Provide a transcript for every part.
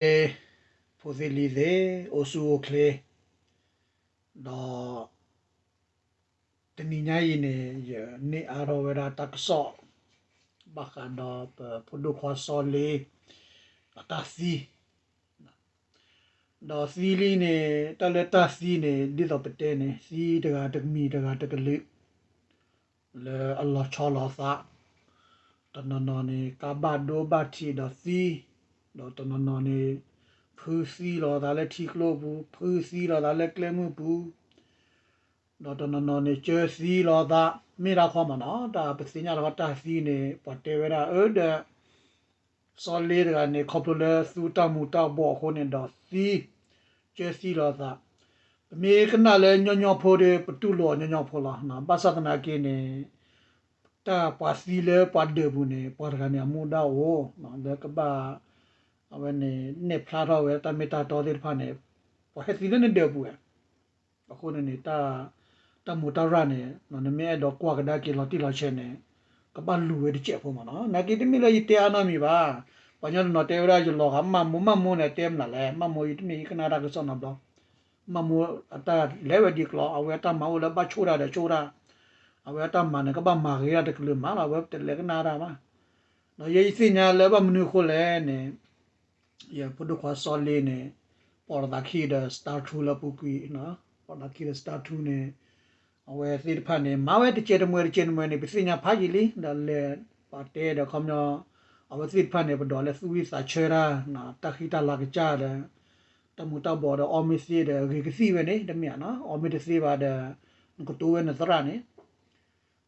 မ့ၢ် ဖိသ့ၣ်လံၤသ့ၣ် အိၣ်ဆူၣ်အိၣ်ချ့, ဒီး တနံၤညါအံၤန့ၣ် ယန့ၢ်အါထီၣ်ဝဲဒၣ်တၢ်ကစီၣ် ဘၣ်ဃးဒီးပဖိဒိၣ်ခွါစီၤလ့ အတၢ်သံ ဒီးသံလံန့ၣ် တၢ်လၢတၢ်သံန့ၣ် ဒ်သိးပတဲန့ၣ် သံတဂၤတမံၤ တဂၤတကလုာ် လၢအလီၤဆီလိာ်သး, တနီၤနီၤန့ၣ် ကါဘၣ်ဒိဘၣ်ထံးဒီးသံ, ဒီးတနီၤနီၤန့ၣ် ဖုသံလိာ်သးလၢထံကျိပူၤ, ဖုသံလိာ်သးလၢကျဲမုၢ်ပူၤ, ဒီးတနီၤနီၤန့ၣ် ကၢသံလိာ်သး, မ့ၢ်ဒၣ်ခီမးနီၤ တၢ်ပသ့ၣ်ညါလီၤတၢ်သံန့ၣ် ပှၤတဲဝဲဒၣ်အၢဒီး စီၤလ့တဂၤန့ၣ် ခီဖျိလၢသူတၢ်မူၤတၢ်ဘှီးအဃိန့ၣ်ဒီးသံ, ကၢသံလိာ်သး, ပမ့ၢ်ကနၣ်လၢညီညီဖိဒီး ပတူၢ်လိာ်အီၤညီညီဖိလီၤ. ဘၣ်ဆၣ်သနာ်က့န့ၣ် တၢ်ပှၤသံလၢပှၤဒၢးပူၤန့ၣ် ပှၤတဂၤန့ၣ် အမူဒါအိၣ် လၢကဘၣ် အဝဲန့ၣ် နဲၣ်ဖျါထီၣ်ဝဲတၢ်မ့ၢ်တၢ်တီသ့ၣ်တဖၣ်န့ၣ် ပှၤဟဲသံလၢနဒၢးပူၤဧါ အဃိန့ၣ်န့ၣ် တၢ်မူးတၢ်ရၢ်န့ၣ် နမ့ၢ်အဲၣ်ဒိးကွၢ်ကဒါက့ၤလီၤတံၢ်လီၤဆဲးန့ၣ် ကဘၣ်လူၤဝဲတစဲးဖိမးနီၤ. နာ်က့တမ့ၢ်လၢယတဲအါနီတမံၤဘၣ်. ပှၤကညီတနီၤတဲဝဲဒၣ်ယလီၤဂာ်မးမိၢ် မးမိၢ်န့ၣ် တဲမနုၤလဲၣ်. မးမိၢ်ယတမ့ၢ်ယကနၣ်တၢ်ကစီၣ်နီတဘျီ. မးမိၢ်အတၢ်လဲၤဝဲဒ်ကျိၤ အဝဲအတၢ်မၤအိၣ်လၢဘၣ်ဆိၣ်တၢ်ဒီးဆိၣ်တၢ်, အဝဲအတၢ်မၤန့ၣ် ကဘၣ်မၤဂ့ၤတၢ်တကလုာ်မးလီၤ. အဝဲတလဲၤကနၣ်တၢ်ဘၣ်. ဒီးယဲယသ့ၣ်ညါလၢဘၣ်မနုၤအဃိလဲၣ်န့ၣ် ယဖိဒိၣ်ခွါစီၤလ့န့ၣ် ပိာ်လိာ်သးခံဒီး Star Two လၢအပူၤကွံာ်, ပိာ်လိာ်သးခံဒီး Star Two န့ၣ် အဝဲသ့ၣ်တဖၣ်န့ၣ် မၤဝဲတကဲးတမှဲးတကဲးတမှဲးန့ၣ် ပသ့ၣ်ညါဖးယံာ်လံ. ဒီးလဲၤပာ်တဲဒီးခီပညီ အဝဲသ့ၣ်တဖၣ်န့ၣ် ပဒိးလၢသူၣ်ဝံၣ်သးဆၢတၢ် တၢ်ဃံတၢ်လၤကစၢ်ဒီး တၢ်မူၤတၢ်ဘှီးဒီးအီမ့ၢ်သ့ဒီး ဂ့ၤကသံၣ်ဝဲန့ၣ် တမ့ၢ်ဧါနီၤ. အီမ့ၢ်တသ့ဘၣ်ဒီး နကတိၤဝဲနသရၣ်န့ၣ်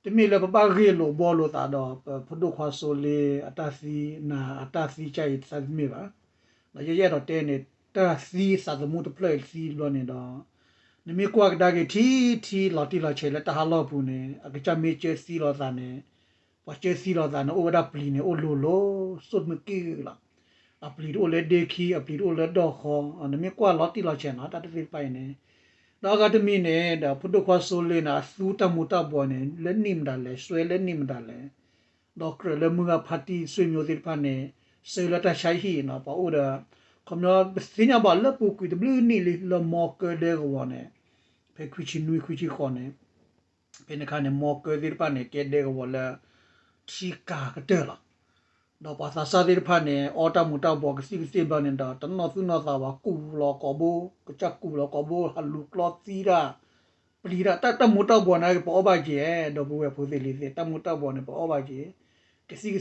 တမ့ၢ်လၢပဘၣ်ဂ့ၢ်လိာ်ဘှီလိာ်သးဒီး ပဖိဒိၣ်ခွါစီၤလ့အတၢ်သံ နၤအတၢ်သံကါအံၤတသးတမ့ၢ်ဘၣ်. ဒီးယဲယအဲၣ်ဒိးတဲန့ၣ် တၢ်သံသးသမူတဖျၢၣ်အံၤသံတဘျီန့ၣ်ဒီး နမ့ၢ်ကွၢ်ကဒါက့ၤထံထံလီၤတံၢ်လီၤဆဲးလၢတၢ်ဟးလီၢ်ပူၤန့ၣ် အကစၢ်မ့ၢ်ကၢသံလိာ်သးန့ၣ် ပှၤကၢသံလိာ်သးန့ၣ် အိၣ်ဝဲဒၣ်ပျံၤန့ၣ် အိၣ်လိၤလိၤ စိၣ်မုၢ်ကံၢ်ဂုာ်လီၤ. အပျံၤတအိၣ်လၢဒ့ခံ အပျံၤတအိၣ်လၢဒီၢ်ဃီ နမ့ၢ်ကွၢ်လီၤတံၢ်လီၤဆဲးနီၤ တၢ်တသ့ၣ်တဖၣ်အံၤန့ၣ် ဒီးအဂၤတမံၤန့ၣ် ဒီးဖိဒိၣ်ခွါစီၤလ့န့ၣ် အသူတၢ်မူၤတၢ်ဘှီးန့ၣ် လၢနံၣ်မတၤလဲၣ် စွဲလၢနံၣ်မတၤလဲၣ် ဒီးကြၢးလၢမုၢ်ဂၤဖါတံၢ်ဆွေမျိုးသ့ၣ်တဖၣ်န့ၣ် ဆှၢလၢတၢ်ဆါဟံၣ်နီၤ ပှၤအိၣ်ဒီး ခီပညီ ပသ့ၣ်ညါဘၣ်လၢပူၤကွံာ်တဘျုးနံၣ်လံ လၢမီကၢဒဲကဝီၤန့ၣ် ဖဲခွံဆံနွံခွံဆံဃိးန့ၣ် ဖဲန့ၣ်အခါန့ၣ် မီကၢသ့ၣ်တဖၣ်န့ၣ် ကဲဒဲကဝီၤလၢ ထံကၤကတၢၢ်လီၤ. ဒီးပှၤသးစၢ်သ့ၣ်တဖၣ်န့ၣ် အီတၢ်မူၤတၢ်ဘှီးကသံၣ်ကသ့ၣ်ဘျီန့ၣ်ဒီး တနီၣ်သူၣ်နီၣ်သးဘၣ် ကူးလီၤကိာ်ဘိ ကစၢ်ကူးလီၤကိာ်ဘိ ဟးလူၤကျီသံတၢ် ပျံၤတၢ် တၢ်မူၤတၢ်ဘှီးနာ်က့ ပအီၣ်ဘၣ်က့ၤ ဒီပုၢ်ဝဲၢ်ဖိသ့ၣ်လံၤသ့ၣ် တၢ်မူၤတၢ်ဘှီးန့ၣ် ပအီၣ်ဘၣ်က့ၤ ကသံၣ်က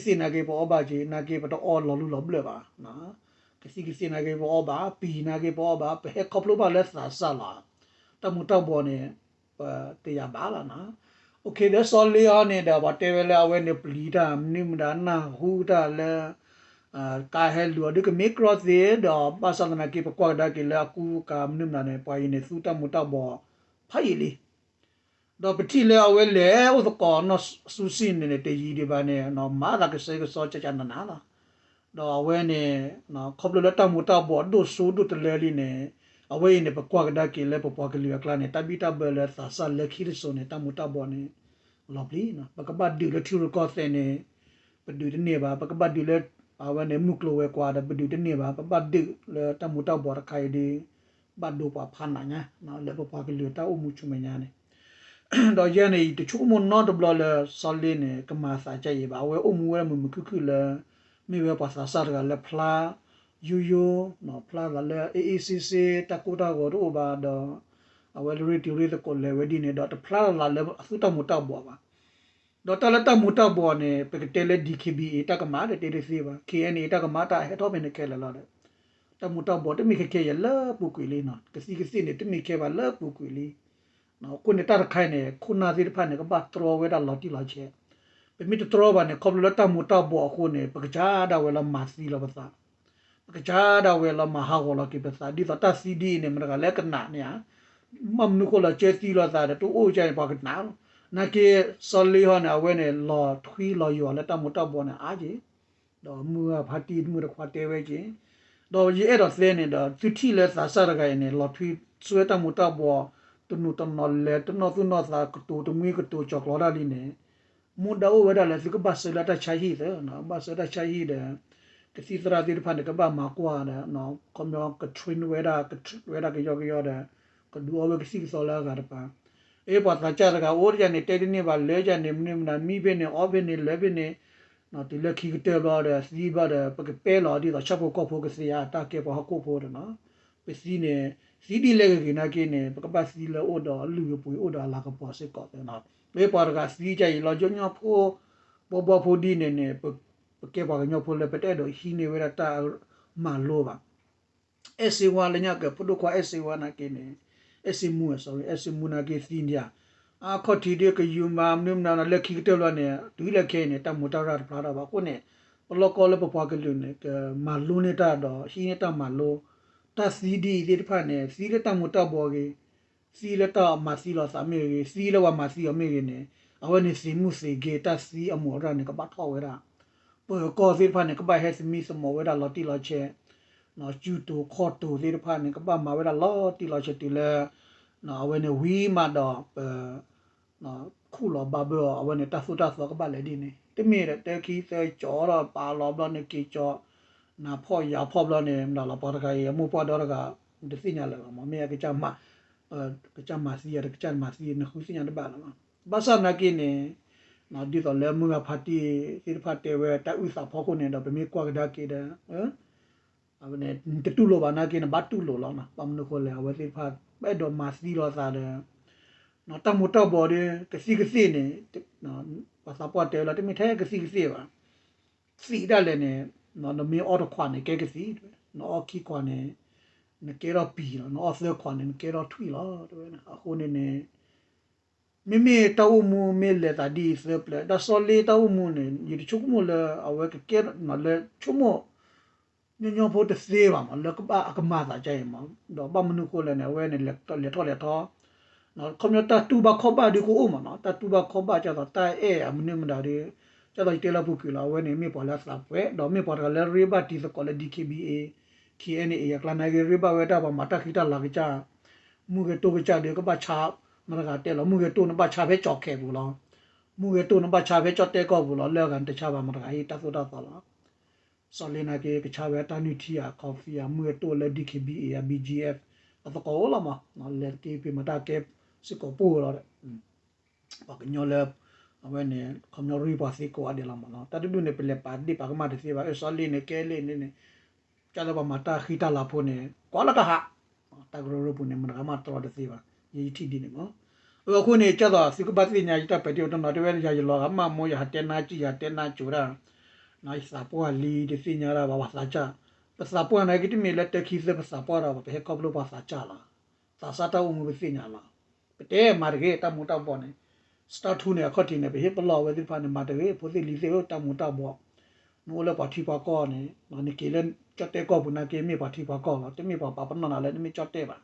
သ့ၣ်နာ်က့ ပအီၣ်ဘၣ်က့ၤ နာ်က့ ပတအီလီၤလူလီၤဘျၢၣ်ဘၣ် ကသံၣ်ကသ့ၣ်နာ်က့ ပအီၣ်ဘၣ် ပံၤနာ်က့ ပအီၣ်ဘၣ် ပဟဲခီဖျိဘၣ်လၢသးစၢ်လီၤ. တၢ်မူၤတၢ်ဘှီးန့ၣ် ပတယာ်ဘၣ်လီၤနီၤ. အိၣ်ခ့ ဒီးစီၤလ့အီၤန့ၣ်ဒီး ပှၤတဲဝဲလၢအဝဲန့ၣ်ပျံၤတၢ် မနုၤမတၤနၢ်ဟူတၢ်လၢ ကါဟဲလူၤအီၤဒုးကမ့ၢ်ကြီသ့ဒီး ဘၣ်ဆၣ်သနာ်က့ ပကွၢ်ကဒါက့ၤလၢအကူအကၤမနုၤမတၤန့ၣ် ပှၤအံၤန့ၣ် သူတၢ်မူၤတၢ်ဘှီးဖးယံာ်လံ ဒီးပထံၣ်လၢအဝဲလဲၤအိၣ်သကိးနီၢ်ဆူၣ်စံၣ်န့ၣ်န့ၣ် တယံာ်ဒံးဘၣ်န့ၣ် မၤသးကဆှဲကဆှီကကနးနးလီၤ. ဒီးအဝဲန့ၣ် ခီဖျိလၢတၢ်မူၤတၢ်ဘှီးဒိၣ်စိဒိၣ်တလၢလံန့ၣ် အဝဲအံၤန့ၣ် ပကွၢ်ကဒါက့ၤလၢပပှၤကလုာ်အကျါန့ၣ် တၢ်ဘံၣ်တၢ်ဘၢလၢသးစၢ်လၢခံတစိၤန့ၣ် တၢ်မူၤတၢ်ဘှီးန့ၣ် လီၤပျံၤ ပကဘၣ်ဒုးလၢထံရူၢ်ကီၢ်သဲးန့ၣ် ပဒုးတန့ၢ်ဘၣ် ပကဘၣ်ဒုးလၢ အဝဲန့ၣ် မုၢ်ကျိၤဝဲၤကွာ်ဒီး ပဒုးတန့ၢ်ဘၣ် ပဘၣ်ဒုးလၢတၢ်မူၤတၢ်ဘှီးတခါအံၤဒီး ဘၣ်ဒိပှၤဖးနးညါ လၢပပှၤကလုာ်တၢ်အိၣ်မူဆူမဲာ်ညါန့ၣ် ဒီးယဲန့ၣ် ယတဆိကမိၣ်နီတဘျီလၢ စီၤလ့န့ၣ် ကမၤသးကါအံၤဘၣ် အဝဲအိၣ်မူဝဲဒၣ်မုာ်မုာ်ခုၣ်ခုၣ်လၢ မ့ၢ်ဝဲပှၤသးစၢ်တဂၤလၢဖျါ ယိယိ ဖျါသးလၢ အေးအေးဆေးဆေး တၢ်ကိၢ်တၢ်ဂီၤတအိၣ်ဘၣ်ဒီး အဝဲလၢရ့တံၤရ့သကိးလဲၤဝဲဒ်န့ၣ်ဒီး တဖျါလၢ်လၢ်လၢအသူတၢ်မူၤတၢ်ဘှီးဘၣ် ဒီးတၢ်လၢတၢ်မူၤတၢ်ဘှီးန့ၣ် ပကတဲလၢ DKBA တၢ်ကမၣ်ဒီးတဲတသ့ဘၣ် KNA တၢ်ကမၣ်တၢ်ဟဲထီၣ်ဖဲန့ၣ်ခဲလၢာ်လီၤဒီး တၢ်မူၤတၢ်ဘှီးတမ့ၢ်ခဲခဲအံၤလၢပူၤကွံာ်လံ ကသံၣ်ကသ့ၣ်န့ၣ် တမ့ၢ်ခဲဘၣ်လၢပူၤကွံာ်လံ အဃိန့ၣ်တၢ်တခါအံၤန့ၣ် ခိၣ်နၢ်သ့ၣ်တဖၣ်န့ၣ် ကဘၣ်တြီဝဲဒၣ်လီၤတံၢ်လီၤဆဲး ပမ့ၢ်တတြီဘၣ်န့ၣ် ခီဖျိလၢတၢ်မူၤတၢ်ဘှီးအဃိန့ၣ် ပကစၢ်ဒၣ်ဝဲလီၤမၤသံလီၤပသး ပကစၢ်ဒၣ်ဝဲလီၤမၤဟးဂီၤလီၤက့ၤပသး ဒ်သိးတၢ်သံဒ်အံၤန့ၣ် မတဂၤလဲၤကနးန့ၣ်ဧါ မ့ၢ်မနုၤဃိလီၤကၢသံလိာ်သးဒီး တအိၣ်ကါန့ၣ် ပှၤကနးလီၤ နာ်က့ စီၤလ့ဟီန့ၣ် အဝဲန့ၣ် လီၤထွံလီၤယွၤလၢတၢ်မူၤတၢ်ဘှီးန့ၣ်အါက့ၤ ဒီးမုၢ်ဂၤဖါတံၢ်တမုၢ်တခွါတဲဝဲက့ၤ ဒီးယအဲၣ်ဒိးသ့န့ၣ်ဒီး သုထံၣ်လၢသးစၢ်တဂၤအံၤန့ၣ် လီၤထွံဆွဲတၢ်မူၤတၢ်ဘှီး တနူၤတနီၤလဲၤတနီၣ်သူၣ်နီၣ်သးကတိၤတမှံကတိၤကၠီၤကျီတၢ်လံန့ၣ် မူဒါအိၣ်ဝဲဒၣ်လၢသုကဘၣ်ဆှၢလၢတၢ်ဆါဟံၣ်သၢ ဘၣ်ဆှၢတၢ်ဆါဟံၣ်ဒီး ကသံၣ်သရၣ်သ့ၣ်တဖၣ်န့ၣ် ကဘၣ်မၤကွၢ်ဒီး ခီပညီက train ဝဲဒၣ် က train ဝဲဒၣ်ကယီကယီဒီး ကဒုးအီၣ်ဝဲကသံၣ်ကသီလၢအဂၤတပၤ အ့ ပှၤသးစၢ်တဂၤအိၣ်တယၤန့ၣ် တဲတန့ၢ်ဘၣ်လၢယၤန့ၣ် မနုၤမနုၤ မံဖဲန့ၣ် အီၣ်ဖဲန့ၣ် လၢဖဲန့ၣ် တုၤလၢခံကတၢၢ်ဘျီဒီး သံဘျီဒီး ပကပဲလီၤဒ်သိးဆၣ်ဖိကီၢ်ဖိကသ့ဧါ တၢ်ကဲပှၤဟီၣ်ခိၣ်ဖိဒီးနီၤ ပသံန့ၣ် သံဒ်လဲၣ်ဂ့ၤဂ့ၤနာ်က့န့ၣ် ပကဘၣ်သံလၢအိၣ်ဒီးအလုၢ်အပှ့ၤ အိၣ်ဒီးအလၤကပီၤစ့ၢ်ကီးနီၤ လၢပှၤတဂၤသံကါအံၤလီၤ ယိညီဖိ ဘီဘီဖိဒ်န့ၣ်န့ၣ် ပကဲပှၤကညီဖိလၢ ပတအဲၣ်ဒိးဟံးန့ၢ်ဝဲဒၣ်တၢ်မၤလိဘၣ် အဲၣ်စ့ဝါလၢညါက ဖိဒိၣ်ခွါအဲၣ်စ့ဝါနာ်က့န့ၣ် အဲၣ်စ့မူ sorry အဲၣ်စ့မူနာ်က့သံဒံးဧါ အခီၣ်ထံးဒ်ကယူၤမၤမနုၤမနုၤလၢခံကတၢၢ်လီၤန့ၣ် တုၤလၢခဲအံၤန့ၣ် တၢ်မူးတၢ်ရၢ်တဖျါထီၣ်ဘၣ်အဃိန့ၣ် ပလီၢ်ကီၢ်လၢပပှၤကလုာ်န့ၣ် ကမၤလိန့ၢ်တၢ်ဒီး ဟံးန့ၢ်တၢ်မၤလိ တၢ်သံဒ်အံၤသ့ၣ်တဖၣ်န့ၣ် သံလၢတၢ်မူးတၢ်ဘှီးဂ့ၤ သံလၢတၢ်မၤသံလိာ်သးမ့ၢ်ဂ့ၤ သံလၢပှၤမၤသံအီၤမ့ၢ်ဂ့ၤန့ၣ် အဝဲန့ၣ်သ့ၣ်မုၣ်သ့ၣ်ဂ့ၤ တၢ်သံအမူးအရၢ်န့ၣ် ကဘၣ်ထီၣ်ဝဲဒၣ် ပၢၤကီၢ်သ့ၣ်တဖၣ်န့ၣ် ကဘၣ်ဟဲသမံသမိးဝဲဒၣ်လီၤတံၢ်လီၤဆဲး စုတိၤခီၣ်တိၤသ့ၣ်တဖၣ်န့ၣ် ကဘၣ်မၤဝဲဒၣ်လီၤတံၢ်လီၤဆဲးတုၤလၢ အဝဲန့ၣ်ဝံၤမးဒီးပ ခူၣ်လီၤဘၣ်ဘၢအီၤ အဝဲန့ၣ်တၢ်သိၣ်တၢ်သီကဘၣ်လဲၤဒ်န့ၣ် တမ့ၢ်ဒီးတၢခံသၢကၠီဒီးပာ်လီၤဘျီန့ၣ်က့ၤကၠီ နၤဖီၣ်ယၤဖီၣ်ဘျီန့ၣ် မတၤလီၤပှၤတဂၤအံၤ အမိၢ်ပှၢ်ဒီတဂၤ တသ့ၣ်ညါလၢၤဘၣ်မး မ့ၢ်အကစၢ်မၤ ကစၢ်မၤသံ တကစၢ်မၤသံ နဃုသ့ၣ်ညါတဘၣ်လၢၤဘၣ် ဘၣ်ဆၣ်နာ်က့န့ၣ် ဒ်သိးလၢမုၢ်ဂၤဖါတံၢ်သ့ၣ်တဖၣ်တဲဝဲတၢ်အုၣ်သးဖီခိၣ်န့ၣ်ဒီး ပမ့ၢ်ကွၢ်ကဒါက့ၤဒီး အဝဲန့ၣ် နတတူၢ်လိာ်ဘၣ်နာ်က့ နဘၣ်တူၢ်လိာ်လီၤနီၤ ဘၣ်မနုၤဃိလဲၣ် အဝဲသ့ၣ်တဖၣ် ပအဲၣ်ဒိးမၤသံလိာ်သးဒီး တၢ်မူးတၢ်ဘှီးဒီး ကသံၣ်ကသ့ၣ်န့ၣ် ပှၤသးပှၢ်တဲဝဲလီၤ တမ့ၢ်ထဲကသံၣ်ကသ့ၣ်ဘၣ် သံၣ်ဒၣ်လဲာ်န့ၣ် နမ့ၢ်အီၣ်တခွးန့ၣ် ကဲကသံၣ် နအီၣ်ခံခွးန့ၣ် နကဲထီၣ်ပံၤလီၤ နအီၣ်သၢခွးန့ၣ် နကဲထီၣ်ထွံၣ်လီၤ တဲဝဲ အဃိန့ၣ်န့ၣ် မ့မ့ၢ်တၢ်အိၣ်မူမ့ၢ်လဲၤသးဒ်အံၤသၢပျၢၤ တၢ်စီၤလ့တၢ်အိၣ်မူန့ၣ် ယတဆိကမိၣ်လၢ အဝဲကကဲလၢ ဆိကမိၣ် ညီညီဖိတသ့ဘၣ်မး လၢကဘၣ်အကမၤသးဒ်အံၤမး ဒီးဘၣ်မနုၤဃိလဲၣ်န့ၣ် အဝဲန့ၣ် လဲၤထီၣ်လဲၤထီ ခီပညီတၢ်တူၢ်ဘၣ်ခီၣ်ဘၣ်ဒုးကအိၣ်မးနီၤ တၢ်တူၢ်ဘၣ်ခီၣ်ဘၣ်ဒ်သိးတၢ်အဲၣ်အမနုၤမတၤဒီး ဒ်သိးယတဲလၢပူၤကွံာ်လီၤ အဝဲန့ၣ်မ့ၢ်ပှၤလၢအသးပှဲၤ ဒီးမ့ၢ်ပှၤတဂၤလၢရ့ဘၣ်တံၤသကိးလၢ D K B A K N A အကျါနာ်က့ ရ့ဘၣ်ဝဲတၢ်ပှၤမၤတၢ်ဃံတၢ်လၤကစၢ် မုၢ်ဂဲၤတိၢ်ကစၢ်ဒီးကဘၣ်ဆါ မတၤတဂၤတဲလီၤ မုၢ်ဂဲၤတိၢ်န့ၣ်ဘၣ်ဆါဖဲကၠီၤခဲးပူၤလီၤ မုၢ်ဂဲၤတိၢ်န့ၣ်ဘၣ်ဆါဖဲကၠီၣ်တဲၣ်ကီၢ်ပူၤလီၤ လၢအဂၤန့ၣ်တဆါဘၣ်မတၤတဂၤအံၤ တၢ်သိၣ်တၢ်သီလီၤ စီၤလ့နာ်က့ ကဆါဝဲတၢ်နုၢ်ထံဧါ coffee ဧါ မုၢ်ဂဲၤတိၢ်လၢ D K B A ဧါ B G F အသကိးအိၣ်လီၤမး လဲၤတက့ၢ်ဖံးမၤတၢ်ကဲစ့ၢ်ကီးပှိၢ်လီၤဒီး ပှၤကညီလၢ အဝဲန့ၣ် ခီပညီရ့ပှၤသ့ကိးဂၤဒဲးလီၤမးနီၤ တၢ်တဒူၣ်န့ၣ် ပလဲၤပာ်ဒ့ၣ်ပာ်ကမၣ်တသ့ဘၣ် အၢ စီၤလ့န့ၣ် ကဲလ့န့ၣ်န့ၣ် ကၢ်လၢပှၤမၤတၢ်ဃံတၢ်လၤဖိန့ၣ် ကွၢ်လၢကဟး တၢ်ကရၢကရိပူၤန့ၣ် မတၤဂၤမးတြီတသ့ဘၣ် ယထံၣ်ဒ်န့ၣ်မး အဃိန့ၣ် ကၢ်သိးသုကဘၣ်သ့ၣ်ညါ ယတၢ်ပဲာ်တံၢ်အီၤတနီၤ တဲဝဲယၤယလီၤဂာ်မးမိၢ် ယဟးတဲနါစံး ယဟးတဲနါစိၤဒၣ် ယသးပှၢ်လံတသ့ၣ်ညါဒၣ်ဘၣ် ပှၤသးစၢ် ပသးပှၢ်နာ်က့တမ့ၢ်လၢတၢ်ခံသၢပသးပှၢ်ဒီး ပဟဲခီဖျိပှၤသးစၢ်လီၤ သးစၢ်တၢ်အိၣ်မူပသ့ၣ်ညါလီၤ ပတဲမၤတဂ့ၤ တၢ်မူၤတၢ်ဘှီးန့ၣ် စတၢ်ထူန့ၣ် အခီၣ်ထံးန့ၣ် ပဟ့ၣ်ပလီၢ်အဝဲသ့ၣ်တဖၣ်န့ၣ် မၤတဂ့ၤ ဖိသ့ၣ်လံၤသ့ၣ်ဧၢ တၢ်မူၤတၢ်ဘှီး နအိၣ်လၢပှၤထံပှၤကီၢ်န့ၣ် နက့ၤလၢကၠီၣ်တဲၣ်ကီၢ်ပူၤနာ်က့ မ့ၢ်ပှၤထံပှၤကီၢ်လီၤ တမ့ၢ်ပှၤပာ်ပနီၣ်နၤလၢနမ့ၢ်ကၠီၣ်တဲၣ်ဘၣ်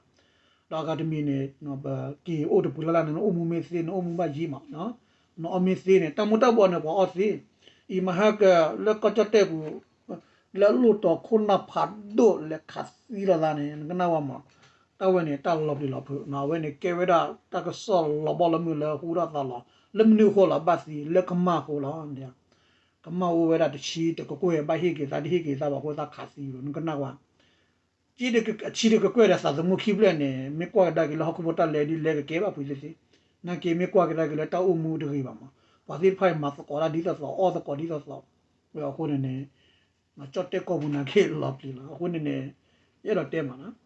ဒီးအဂၤတမံၤန့ၣ် ပက့ၤအိၣ်တပူၤလၢ်လၢ်န့ၣ် နအိၣ်မူမ့ၢ်သ့ နအိၣ်မူဘၣ်ယံာ်မး နအီၣ်မ့ၢ်သ့န့ၣ် တၢ်မူၤတၢ်ဘှီးန့ၣ် ပှၤအီၣ်သ့ အံၤမဟါကလၢကၠီၣ်တဲၣ်ပူၤ လၢအလိၣ်တီၤခိၣ်နၢ်ဖးဒိၣ်လဲၤခးသံလိာ်သးန့ၣ် နကနၣ်ဝဲမး တၢ်ဝဲန့ၣ် တၢ်လီၤပျံၤလီၤဖုး အဝဲန့ၣ်ကဲဝဲဒၣ်တၢ်ကစီၣ်လီၤဘီလီၤမုၢ်လၢဟူထီၣ်သးလီၤ လၢမနုၤအဃိလီၤ ဘၣ်သံလၢကမၢ်အဃိလီၤ ကမၢ်အိၣ်ဝဲဒၣ်တဆံတကကွဲၢ် ဘၣ်ဟ့ၣ်က့ၤသး တဟ့ၣ်က့ၤသးဘၣ်အဃိသတးခးသံလီၤ နကနၣ်ဝဲ က့တဆံတကကွဲၢ်ဒီးသးသမူခံဖျၢၣ်န့ၣ် မ့ၢ်ကွၢ်ကဒါက့ၤလၢဟီၣ်ခိၣ်ဖိတၢ်လဲၤဒ်လဲၣ်ကကဲဘၣ်ဖုးသ့သ့ နာ်က့မ့ၢ်ကွၢ်ကဒါက့ၤလၢတၢ်အိၣ်မူတဂ့ၤဘၣ်မး ပှၤသ့ၣ်တဖၣ်အံၤမၤသကိးတၢ်ဒ်သိးသိး အီၣ်သကိးဒ်သိးသိး အဃိန့ၣ်န့ၣ် ကၠီၣ်တဲၣ်ကီၢ်ပူၤနာ်က့လီၤပျံၤလီၤ အဃိန့ၣ်န့ၣ် ယအဲၣ်ဒိးတဲမးနီၤ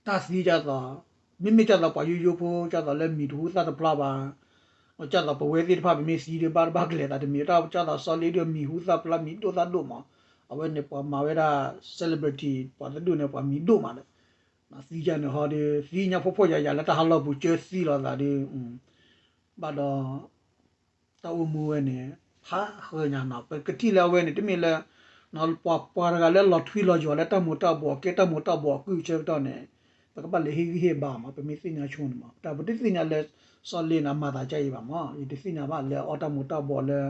တၢ်သံဒ်သိး မ့မ့ၢ်ဒ်သိးပှၤယိယိဖိ ဒ်သိးလၢမံၤတဟူသၣ်တဖျါဘၣ် ဒ်သိးပဝဲသ့ၣ်တဖၣ် ပမ့ၢ်သံဒီးဘၣ်တဘၣ်ကလဲၤသးတမံၤ တၢ်ဒ်သိးစီၤလ့ဒီးမံၤဟူသၣ်ဖျါ မံၤဒိၣ်သၣ်ဒိၣ်မး အဝဲန့ၣ်ပှၤမၤဝဲဒၣ် celebrity ပှၤတဒူၣ်န့ၣ် ပှၤမံၤဒိၣ်မးဒီး သံယါန့ၣ်ဟီဒီး သံညါဖှီၣ်ဖှီၣ်ယာ်ယာ်လၢတၢ်ဟးလီၢ်ပူၤ ကၢသံလိာ်သးဒီး ဘၣ်ဒီး တၢ်အိၣ်မူဝဲန့ၣ် ဖးဃၢညါနီၤ ပကထံၣ်လၢအဝဲန့ၣ် တမ့ၢ်လၢ ပှၤပှၤတဂၤလၢလီၤထွံလီၤယိာ်လၢတၢ်မူၤတၢ်ဘှီး ကဲတၢ်မူၤတၢ်ဘှီးအကုၢ်ဆၢကတီၢ်န့ၣ် ပကဘၣ်လဲၤဟ့ၣ်ဂံၢ်ဟ့ၣ်ဘါမး ပမ့ၢ်သ့ၣ်ညါဆိန့ၣ်မး တၢ်ပတသ့ၣ်ညါလၢ စီၤလ့န့ၣ် အမၤသးဒ်အံၤဘၣ်မး ယတသ့ၣ်ညါဘၣ်လၢအီၣ်တၢ်မူၤတၢ်ဘှီးလၢ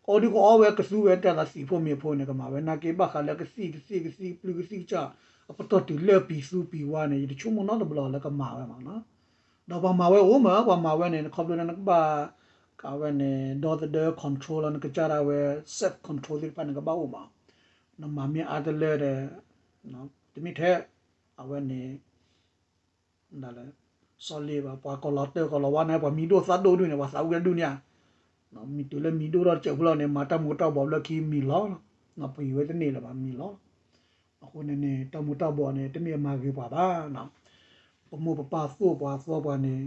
အီၣ်ဒုးကအီၣ်ဝဲကသူဝဲတၢ်သးသံးဖိမ့ၤဖိန့ၣ် ကမၤဝဲနာ်က့ဘၣ်ဃးလၢကသံၣ်ကသ့ၣ်ကသံၣ်ပျုၢ်ကသံၣ်ကစၢ် အပတီၢ်တုၤလၢပံၤသူပံၤဝါန့ၣ် ယတဆိကမိၣ်နီတဘျီလၢကမၤဝဲမးနီၤ ဒီးပှၤမၤဝဲအိၣ်မး ပှၤမၤဝဲန့ၣ် ခီဖျိလၢနကဘၣ် အဝဲန့ၣ် ဒီသဒၢ control လီၤ နကစၢ်ဒၣ်ဝဲ self control သ့ၣ်တဖၣ်န့ၣ် ကဘၣ်အိၣ်မး နမၤမ့ၢ်အါတလၢဒီး တမ့ၢ်ထဲ အဝဲန့ၣ် ဒ်လဲၣ် စီၤလ့ဘၣ် ပှၤကီၢ်လီၤတၢၢ်ကီၢ်လီၤဝါန့ၣ် ပှၤမံၤဒိၣ်သၣ်ဒိၣ်ဒုန့ၣ် ပှၤသးဝံၣ်တဒုန့ၣ်ဧါ, မ့ၢ်တုၤလၢမံၤဒိၣ်ထီၣ်တစဲးဖိလီၤန့ၣ် မၤတၢ်မူၤတၢ်ဘှီးဘျၢခံမံၤလီၤ, ပှၤဝဲတန့ၢ်လၢၤဘၣ်မံၤလီၤ. အဃိန့ၣ်န့ၣ် တၢ်မူၤတၢ်ဘှီးန့ၣ် တမ့ၢ်အမၤဂ့ၤပှၤဘၣ်. ပမိၢ်ပပၢ်သိၣ်ပှၤသီပှၤန့ၣ်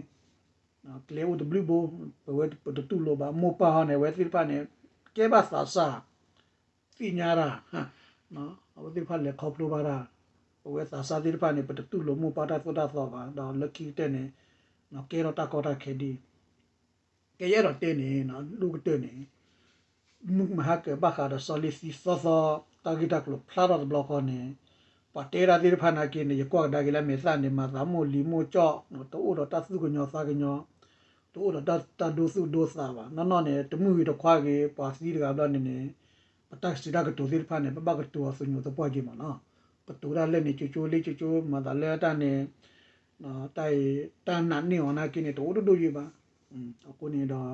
ကျဲအိၣ်တဘျုးဘိ, ပဝဲပတတူၢ်လိာ်ဘၣ် မိၢ်ပၢ်ဟီန့ၣ် အဝဲသ့ၣ်တဖၣ်န့ၣ် ကဲဘၣ်သးစၢ် သ့ၣ်ညါတၢ် အဝဲသ့ၣ်တဖၣ်လဲၤခီဖျိဘၣ်တၢ်, ပဝဲသးစၢ်သ့ၣ်တဖၣ်န့ၣ် ပတတူၢ်လိာ်မိၢ်ပၢ်တၢ်သိၣ်တၢ်သီဘၣ်, ဒီးလၢခံကတၢၢ်န့ၣ် ကဲထီၣ်တၢ်ကီတၢ်ခဲဒ် ကယအဲၣ်ဒိးတဲန့ၣ် ဒိၣ်ကတၢၢ်န့ၣ် မုၢ်မဟါကၢၤဘၣ်ဃးဒီးစီၤလ့သံသီသီ တၢ်ဂ့ၢ်တၢ်ကျိၤဖျါထီၣ်တဘျီဃီန့ၣ် ပှၤတဲဒၣ်သ့ၣ်တဖၣ်နာ်က့န့ၣ် ယကွၢ်ကဒါက့ၤလၢမဲာ်သၣ်န့ၣ် မၤသးမိၢ်လံၤမိၢ်ကၠီၣ်, တအိၣ်ဒီးတၢ်သူၣ်ကညီၤသးကညီၤ, တအိၣ်ဒီးတၢ်ဒိသူၣ်ဒိသးဘၣ်. နီၢ်နီၢ်န့ၣ် တမုၢ်ဂ့ၤတခွါဂ့ၤ ပှၤသံတဂၤဘျီန့ၣ်န့ၣ် ပတၢ်ကစံးတၢ်ကတိၤသ့ၣ်တဖၣ်န့ၣ် ပဘၣ်ကတိၤအီၤသညိးသပှၢ်က့ၤမးနီၤ. ပတိၤတၢ်လၢန့ၣ် ကၠိကၠိလ့ကၠိကၠိ မၤသးလၢတၢ်န့ၣ် တၢ်အံၤ တၢ်နာ်န့ၢ်အီၤနာ်က့န့ၣ် တအိၣ်ဒိၣ်ဒိၣ်ယံၤဘၣ်. အဃိန့ၣ်ဒီး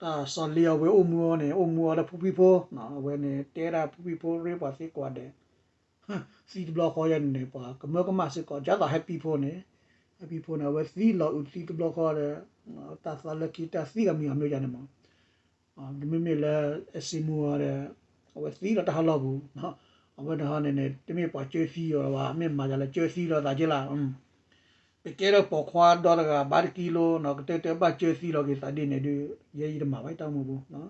တၢ်စီၤလ့အဝဲအိၣ်မူအီၤန့ၣ် အိၣ်မူအီၤလၢဖုဖံဖိ, အဝဲန့ၣ် တဲဒၣ်ဖုဖံဖိရ့ပှၤသ့ကွၢ်ဒဲး သံတဘျီဃီယဲန့ၣ်န့ၣ် ပှၤကမၢကမၣ်စ့ၢ်ကီး ဒ်သိးဟဲပံဖိန့ၣ်, ဟဲပံဖိန့ၣ် အဝဲသံလီၤအုးသံတဘျီဃီဒီး တၢ်သးလၢခံတၢ်သံဂၤမံၤဂၤမံၤယဲန့ၣ်မး မ့မ့ၢ်လၢအစ့မူအီၤဒီး အဝဲသံလီၤတၢ်ဟးလီၢ်ပူၤ, အဝဲန့ၣ်ဟီန့ၣ်န့ၣ် တမ့ၢ်ပှၤကၢသံအီၤဘၣ် မ့ၢ်မၤယၤလၢကၢသံလီၤသးက့လၢ် ပကဲထီၣ်ပိာ်ခွါဒီတဂၤဘၣ်တကံလိ ကတၢၢ်တၢၢ်ဘၣ်ကၢသံလီၤက့ၤသးဒ်န့ၣ်ဒုး ယဲယတမၤဘၣ်တၢ်အိၣ်မူပူၤ,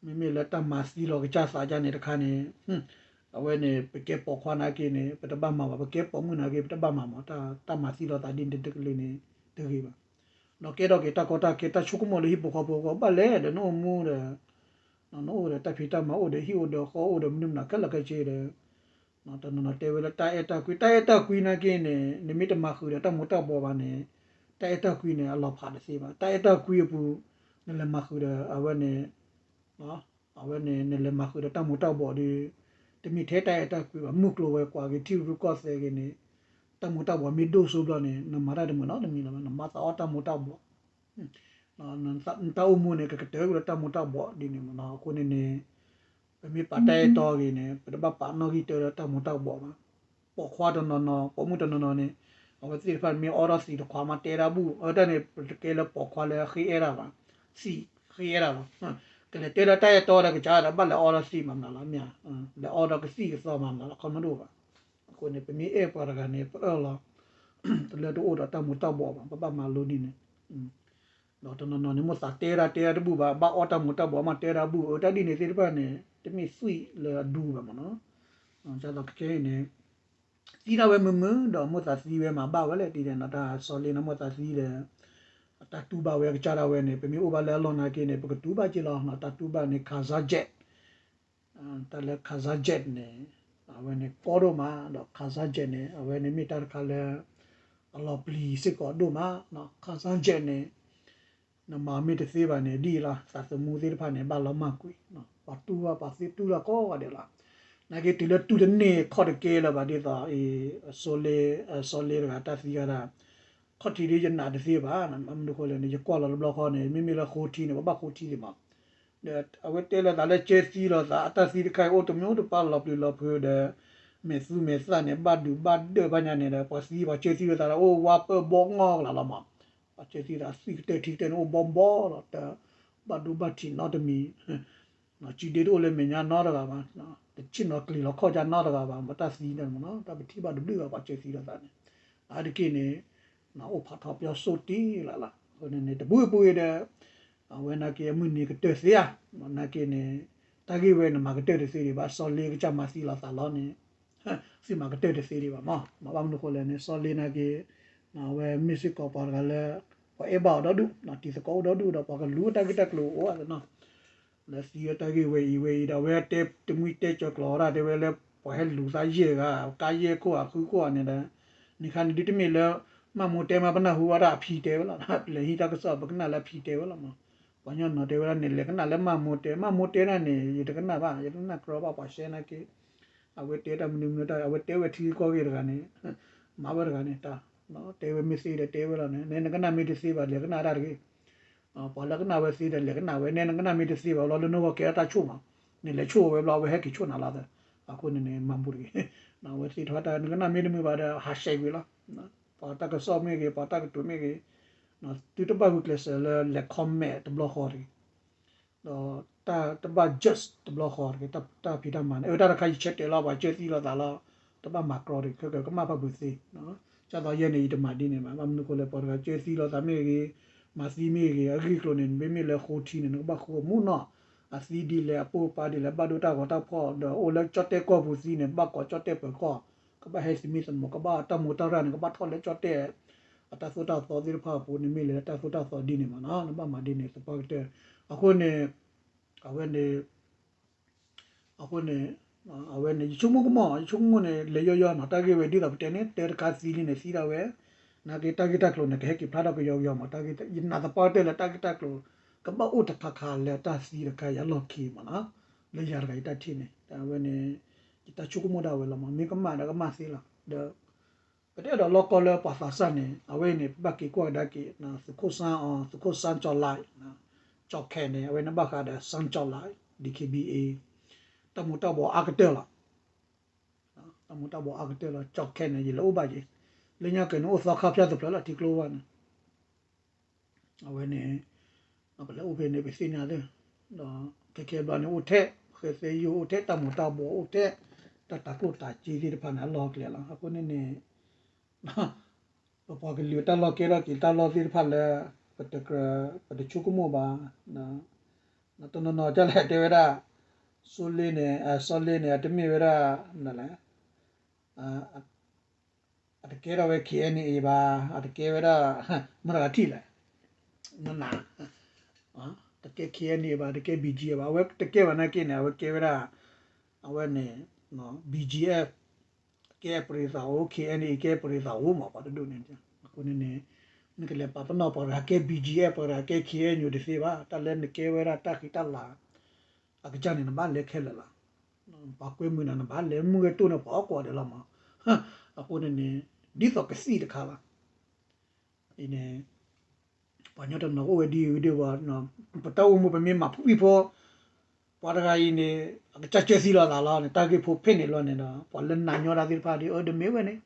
မ့မ့ၢ်လၢတၢ်မၤသံလီၤကစၢ်သးကါန့ၣ်တခါန့ၣ် အဝဲန့ၣ် ပကဲပိာ်ခွါနာ်က့န့ၣ် ပတဘၣ်မၤဘၣ် ပကဲပိာ်မုၣ်နာ်က့ ပတဘၣ်မၤမး တၢ်မၤသံလီၤသးဒ်န့ၣ်တကလုာ်န့ၣ် တဂ့ၤဘၣ်. ဒီးကဲထီၣ်က့ၤတၢ်ကီတၢ်ခဲတၢ်ဆိကမိၣ်လၢဟံၣ်ဖိဃီဖိအဂီၢ် ဘၣ်လဲၣ်ဒီးနအိၣ်မူဒီး နအိၣ်ဒီးတၢ်ဖံးတၢ်မၤအိၣ်ဒီးဟံၣ်အိၣ်ဒီးဃီအိၣ်ဒီး မနုၤမနုၤခဲလၢာ်ခဲဆ့ဒီး တနီၤနီၤတဲဝဲလၢတၢ်အဲၣ်တၢ်ကွံ တၢ်အဲၣ်တၢ်ကွံနာ်က့န့ၣ် နမ့ၢ်တမၤဃုာ်ဒီးတၢ်မူၤတၢ်ဘှီးဘၣ်န့ၣ် တၢ်အဲၣ်တၢ်ကွံန့ၣ် အလီၤဖးတသ့ဘၣ်. တၢ်အဲၣ်တၢ်ကွံအပူၤ နလဲၤမၤဃုာ်ဒီးအဝဲန့ၣ် အဝဲန့ၣ် နလဲၤမၤဃုာ်ဒီးတၢ်မူၤတၢ်ဘှီးဒီး တမ့ၢ်ထဲတၢ်အဲၣ်တၢ်ကွံဘၣ် မုၢ်ကျိၤဝဲၤကွာ်ဂ့ၤ ထံရူၢ်ကီၢ်သဲးဂ့ၤန့ၣ် တၢ်မူၤတၢ်ဘှီးမ့ၢ်ဒိၣ်စိဘျီန့ၣ် နမၤတၢ်တမုာ်နီတမံၤလၢၤဘၣ် နမၤသးအီၣ်တၢ်မူၤတၢ်ဘှီး နတၢ်အိၣ်မူန့ၣ် ကကတၢၢ်ကွံာ်လၢတၢ်မူၤတၢ်ဘှီးဒ်န့ၣ်မးနီၤ. အဃိန့ၣ်န့ၣ် ပမ့ၢ်ပာ်တၢ်အဲၣ်တီဂ့ၤန့ၣ် ပတဘၣ်ပာ်နီၣ်ဂံၢ်တၢလၢတၢ်မူၤတၢ်ဘှီးဘၣ်. ပိာ်ခွါတနီၤနီၤ ပိာ်မုၣ်တနီၤနီၤန့ၣ် အဝဲသ့ၣ်တဖၣ်မ့ၢ်အီထီၣ်သံးတခွးမးတဲဒၣ်ဘူၣ် အဝဲတၢ်န့ၣ် ပတကဲလၢပိာ်ခွါလၢဃ့အဲၣ်တၢ်ဘၣ်, သံးဃ့အဲၣ်တၢ်လီၤ. ကလဲၤတဲလၢတၢ်အဲၣ်တီဒီးကစၢ်ဒီး ဘၣ်လဲၤအီထီၣ်သံးမးမနုၤလီၤ မ့ၢ် လဲၤအီဒီးကသံၣ်ကသီမးမနုၤလီၤ ခီမဒိၣ်ဘၣ်. အဃိန့ၣ် ပမ့ၢ်အဲၣ်ပှၤတဂၤန့ၣ် ပအၢၣ်လီၤ တလၢတအိၣ်ဒီးတၢ်မူၤတၢ်ဘှီးဘၣ် ပဘၣ်မၤလိဒ်န့ၣ် ဒီးတနီၤနီၤန့ၣ် မိၢ်သးတဲဒၣ်တဲဒၣ်တဘူၣ်ဘၣ် ဘၣ်အီတၢ်မူၤတၢ်ဘှီးမးတဲဒၣ်ဘူၣ် အတၢ်ဒ်န့ၣ်သ့ၣ်တဖၣ်န့ၣ် တမ့ၢ်သွံၣ်လၢအဒူဘၣ်မးနီၤ. ဒ်သိးခဲအံၤန့ၣ် သံဒၣ်ဝဲမုာ်မုာ် ဒီးမိၢ်သးသံဝဲမၤဘၣ်ဝဲလဲၣ် ဒ်န့ၣ်နီၤ တၢ်စီၤလ့နီၤ မိၢ်သးသံဒီး အတၢ်တူၢ်ဘၣ်ဝဲကစၢ်ဒၣ်ဝဲန့ၣ် ပမ့ၢ်အိၣ်ဘၣ်လၢအလီၢ်နာ်က့န့ၣ် ပကတူၢ်ဘၣ်က့ၤလီၤနီၤ တၢ်တူၢ်ဘၣ်န့ၣ် Kaiser Jet တၢ်လၢ Kaiser Jet န့ၣ် အဝဲန့ၣ်ကီဒိၣ်မး ဒီး Kaiser Jet န့ၣ် အဝဲန့ၣ်မ့ၢ်တၢ်တခါလၢ အလီၤပျံၤစ့ၢ်ကီးဒိၣ်မးနီၤ Kaiser Jet န့ၣ် နမၤမ့ၢ်တသ့ဘၣ်န့ၣ် ဒ်အံၤလီၤ သးသမူသ့ၣ်တဖၣ်န့ၣ် ဘၣ်လီၤမၢ်ကွံာ် ပှၤတူၢ်ဘၣ်ပှၤသ့တူၢ်လီၤကိးဂၤဒဲးလီၤ. နာ်က့တုၤလၢတူၢ်တန့ၢ်ခီၣ်တကဲလၢၤဘၣ်ဒ်သိး အံၤ စီၤလ့ စီၤလ့တဂၤတၢ်သံဂၤဒၣ် ခီၣ်ထံးဒ်ယနာ်တသ့ဘၣ် မနုၤဃိလဲၣ်န့ၣ် ယကွၢ်လီၤတဘျီဃီန့ၣ် မ့မ့ၢ်လၢဃိထံန့ၣ် ပဘၣ်ဃိထံသ့ၣ်မး ဒီးအဝဲတဲလိာ်သးလၢကၢသံလိာ်သး အတၢ်သံတခါအံၤအိၣ်တမံၤအိၣ်တပၤလီၤပျံၤလီၤဖုးဒီး မဲာ်သူမဲာ်သၣ်န့ၣ် ဘၣ်ဒုးဘၣ်ဒၢးဘၣ်ညါန့ၣ်ဒီး ပှၤသံပှၤကၢသံလိာ်သးဒီး အိၣ်ဝါပၢၢ်ဘီငီၢ်ကလာ်လီၤမး ပှၤကၢသံသးသံကတၢၢ်ထံကတၢၢ်န့ၣ် အိၣ်ဘီဘီလီၤ တဘၣ်ဒိဘၣ်ထံးနီတမံၤ စုဒ့တအိၣ်လၢမဲာ်ညါနီတဂၤဘၣ် တဆ့ၣ်နီၤကျံၤလီၤခီၣ်ကါနီတဂၤဘၣ် ပတၢ်သံန့ၣ်မးနီၤ တၢ်ပထံၣ်ဘၣ်တဘျုးဘၣ်ပှၤကၢသံလိာ်သးန့ၣ် အါတက့ၢ်န့ၣ် အိၣ်ဖးထီပၠီဆိၣ်တံၢ်လၢ်လၢ် အဃိန့ၣ်န့ၣ် တပူၤပူၤဒီး အဝဲနာ်က့အမုၢ်နံၤကတၢၢ်သ့ဧါ နာ်က့န့ၣ် တၢ်ဂ့ၢ်ဝဲန့ၣ်မၤကတၢၢ်တသ့ဒံးဘၣ် စီၤလ့ကစၢ်မၤသံလိာ်သးလီၤန့ၣ် သုမၤကတၢၢ်တသ့ဒံးဘၣ်မး မ့ၢ်ဘၣ်မနုၤဃိလဲၣ်န့ၣ် စီၤလ့နာ်က့ အဝဲမ့ၢ်စ့ၢ်ကီးပှၤတဂၤလၢ ပှၤအဲၣ်ဘၣ်အီၤဒီဒူၣ် တံၤသကိးအိၣ်ဒီဒူၣ်ဒီးပှၤကလူၤတၢ်ဂ့ၢ်တၢ်ကျိၤအိၣ်အသးနီၤ လၢသံအတၢ်ဂ့ၢ်ဝဲအံၤဝဲအံၤဒီး အဝဲတဲတမှံတဲကၠီၤကျိာ်ဝဲဒၣ် တဲဝဲလၢ ပှၤဟဲလူၤသးယဲၢ်ဂၤ ကါယဲၢ်ခိၣ်ဧါဃုခိၣ်ဧါန့ၣ်ဒီး နခါန့ၣ်ဒုးတမ့ၢ်လၢ မၢ်မိၢ်တဲမး ပနၢ်ဟူဝဲဒၣ်အဖံတဲဝဲလီၤ လဲၤဟံးတၢ်ကစီၣ် ပကနၣ်လၢအဖံတဲဝဲလီၤမး ပှၤညီနီၤတဲဝဲဒၣ်န့ၣ် လဲၤကနၣ်လၢမၢ်မိၢ်တဲ မၢ်မိၢ်တဲဒၣ်န့ၣ် ယတကနၣ်ဘၣ် ယတနၢ်ကြီဘၣ်ပှၤရှဲနာ်က့ အဝဲတဲတၢ်မနုၤမနုၤတၢ် အဝဲတဲဝဲထံကီၢ်ဂ့ၢ်တဂၤန့ၣ် မၤဝဲတဂၤန့ၣ် တၢ် တဲဝဲမ့ၢ်သ့ဒီးတဲဝဲလီၤန့ၣ် နဲနကနၣ်မ့ၢ်တသ့ဘၣ် လဲၤကနၣ်တၢ်တဂ့ၤ ပှၤလၢကနၣ်ဝဲသ့ဒီးလဲၤကနၣ်ဝဲ နဲနကနၣ်မ့ၢ်တသ့ဘၣ်လီၤ လၢနဂီၢ်ကဲထီၣ်တၢ်ဆိၣ်မး နလဲၤဆိၣ်ဝဲဘျီ အဝဲဟဲက့ၤဆိၣ်နၤလီၤသၢ အဃိန့ၣ်န့ၣ် မၤဘူၣ်တဂ့ၤ, အဝဲသ့ၣ်ထီၣ်တၢ် နကနၣ်မ့ၢ်တမုာ်ဘၣ်ဒီး ဟးဆှဲးကွံာ်လီၤ, ပှၤတၢ်ကစီၣ်မ့ၢ်ဂ့ၤ ပှၤတၢ်ကတိၤမ့ၢ်ဂ့ၤ, သုတဘၣ်ဂုာ်ကျဲးစၢးလၢလဲၤ comment တဘျီဃီတဂ့ၤ, ဒီးတၢ်တဘၣ် judge တဘျီဃီတဂ့ၤ, တၢ်ဖံးတၢ်မၤန့ၣ် အတၢ်တခါယဆၢတဲာ်လီၤ ပှၤကၢသံလိာ်သးလီၤ, တဘၣ်မၤကြီတဂ့ၤ, ခဲကကမၣ်ဖးဘၣ်သ့, ကၢ်သိးယဲန့ၣ် ယတမၤဒ်န့ၣ်ဘၣ်, ဘၣ်မနုၤဃိလဲၣ် ပှၤတဂၤကၢသံလိာ်သးမ့ၢ်ဂ့ၤ, မၤသံမ့ၢ်ဂ့ၤ, အဂ့ၢ်အကျိၤန့ၣ် မ့မ့ၢ်လၢဃိထံန့ၣ် နကဘၣ်ဃိအမူးနီၢ်, အသံဒ်လဲၣ် အပိၢ်အပၤဒ်လဲၣ် ဘၣ်ဒိတၢ်ဂီၤတၢ်ဖီၣ် ဒီးအိၣ်လၢကၠီၣ်တဲၣ်ကီၢ်ပူၤသံန့ၣ် ဘၣ်ကိးကၠီၣ်တဲၣ်ပၢၤကီၢ်, ကဘၣ်ဟဲသမံသမိး, ကဘၣ်တၢ်မူတၢ်ရၢ်န့ၣ် ကဘၣ်ထီၣ်လၢကၠီၣ်တဲၣ် အတၢ်သိၣ်တၢ်သီသ့ၣ်တဖၣ်အပူၤန့ၣ် မ့ၢ်လၢတၢ်သိၣ်တၢ်သီဒ်န့ၣ်မးနီၤ, နဘၣ်မၤဒ်န့ၣ် သပှၢ်ကတၢၢ်, အဃိန့ၣ် အဝဲန့ၣ် အဃိန့ၣ် အဝဲန့ၣ် ယဆိကမိၣ်ကမီၣ် ယဆိကမိၣ်န့ၣ် လဲၤယီယီနီၤ, တၢ်ဂ့ၢ်ဝဲဒ်သိးပတဲန့ၣ် တၢ်တခါသံလံန့ၣ် သံဒၣ်ဝဲ, နာ်က့တၢ်ဂ့ၢ်တၢ်ကျိၤန့ၣ် ကဟဲက့ၤဖျါထီၣ်ကယီကယီမး, ယနာ်သပှၢ်ကတၢၢ်လၢတၢ်ဂ့ၢ်တၢ်ကျိၤ ကဘၣ်အိၣ်တခါခါလၢတၢ်သံတခါအံၤအလီၢ်ခံမးနီၤ, လၢယၤတဂၤယတၢ်ထံၣ်န့ၣ် အဝဲန့ၣ် ယတၢ်ဆိကမိၣ်ဒၣ်ဝဲလီၤမး, မ့ၢ်ကမၣ်ဒီးကမၣ်သ့လီၤ, ဒီး ပတအဲၣ်ဒိးလီၢ်ကီၢ်လၢပှၤသးစၢ်န့ၣ် အဝဲအံၤန့ၣ် ပဘၣ်က့ၤကွၢ်ကဒါက့ၤ သုးခိၣ်စၣ်အီၤ သုးခိၣ်စၣ်ကၠီၤလါ, ကၠီၤခဲန့ၣ် အဝဲန့ၣ်ဘၣ်ဃးဒီး စၣ်ကၠီၤလါ DKBA တၢ်မူၤတၢ်ဘှီးအါကတၢၢ်လီၤ, တၢ်မူၤတၢ်ဘှီးအါကတၢၢ်လီၤ, ကၠီၤခဲန့ၣ် ယလဲၤအိၣ်ဘၣ်က့ၤ, လၢညါက့ၤန့ၣ် အိၣ်သီခါဖၠၣ်သဖျၢၣ်လၢထံကျိဘၣ်န့ၣ် အဝဲန့ၣ် ပလဲၤအိၣ်ဖဲန့ၣ် ပသ့ၣ်ညါသ့, ဒီးခဲခဲဘျီန့ၣ် အိၣ်ထဲ ဃဲသဲယိၣ်အိၣ်ထဲ တၢ်မူၤတၢ်ဘှီးအိၣ်ထဲ, တၢ်တၤကျိၣ်တၤစ့သ့ၣ်တဖၣ်န့ၣ် အလီၢ်ကျဲလီၤ, အဃိန့ၣ်န့ၣ် ပပှၤကလုာ်တၢ်လီၢ်ကဲထီၣ်က့ၤတၢ်လီၢ်သ့ၣ်တဖၣ်လၢ ပတကြၢး ပတဆိကမိၣ်ဘၣ်, တနီၤနီၤကလဲၣ်တဲဝဲဒၣ် စီၤလ့န့ၣ် စီၤလ့န့ၣ် အတမ့ၢ်ဝဲဒၣ် လဲၣ် အတကဲထီၣ်ဝဲ KNA ဘၣ်, အတကဲဝဲဒၣ် မတၤထံၣ်လဲၣ်, နနၤ, တကဲ KNA ဘၣ်, တကဲ BGF ဘၣ်, အဝဲတကဲဘၣ်နာ်က့န့ၣ် အဝဲကဲဝဲဒၣ် အဝဲန့ၣ် BGF ကဲပရံးသးအိၣ်, KNA ကဲပရံးသးအိၣ်မး ပှၤတဒူၣ်န့ၣ်, အဃိန့ၣ်န့ၣ် နကလဲၤပာ်ပနီၣ်ပှၤတဂၤကဲ BGF ပှၤတဂၤကဲ KNU တသ့ဘၣ်, တၢ်လၢနကဲဝဲဒၣ်တၢ်ဃံတၢ်လၤ အကစၢ်န့ၣ် နဘၣ်လဲၤခဲလၢာ်လီၤ, ပှၤကွဲမုာ်နၤ နဘၣ်လဲၤမုၢ်ဂဲၤတိၢ်န့ၣ် ပှၤအီၣ်ကိးဂၤဒဲးလီၤမး, အဃိန့ၣ်န့ၣ် ဒ်သိးကသံၣ်တခါလီၤ, အံၤန့ၣ် ပှၤကညီတနီၤအိၣ်ဝဲဒ်အံၤဒ်ဝဲ, ပတၢ်အိၣ်မူပမ့ၢ်မၤဖှံဖိ, ပှၤတဂၤအံၤန့ၣ် အကစၢ်ကၢသံလိာ်သးလီၤန့ၣ် တၢ်ဂ့ၢ်ဖိဖဲန့ၣ်လီၤန့ၣ်ဒီး ပှၤလၢနၤညီတၢ်သ့ၣ်တဖၣ်ဒီး အၢ တမ့ၢ်ဝဲန့ၣ်,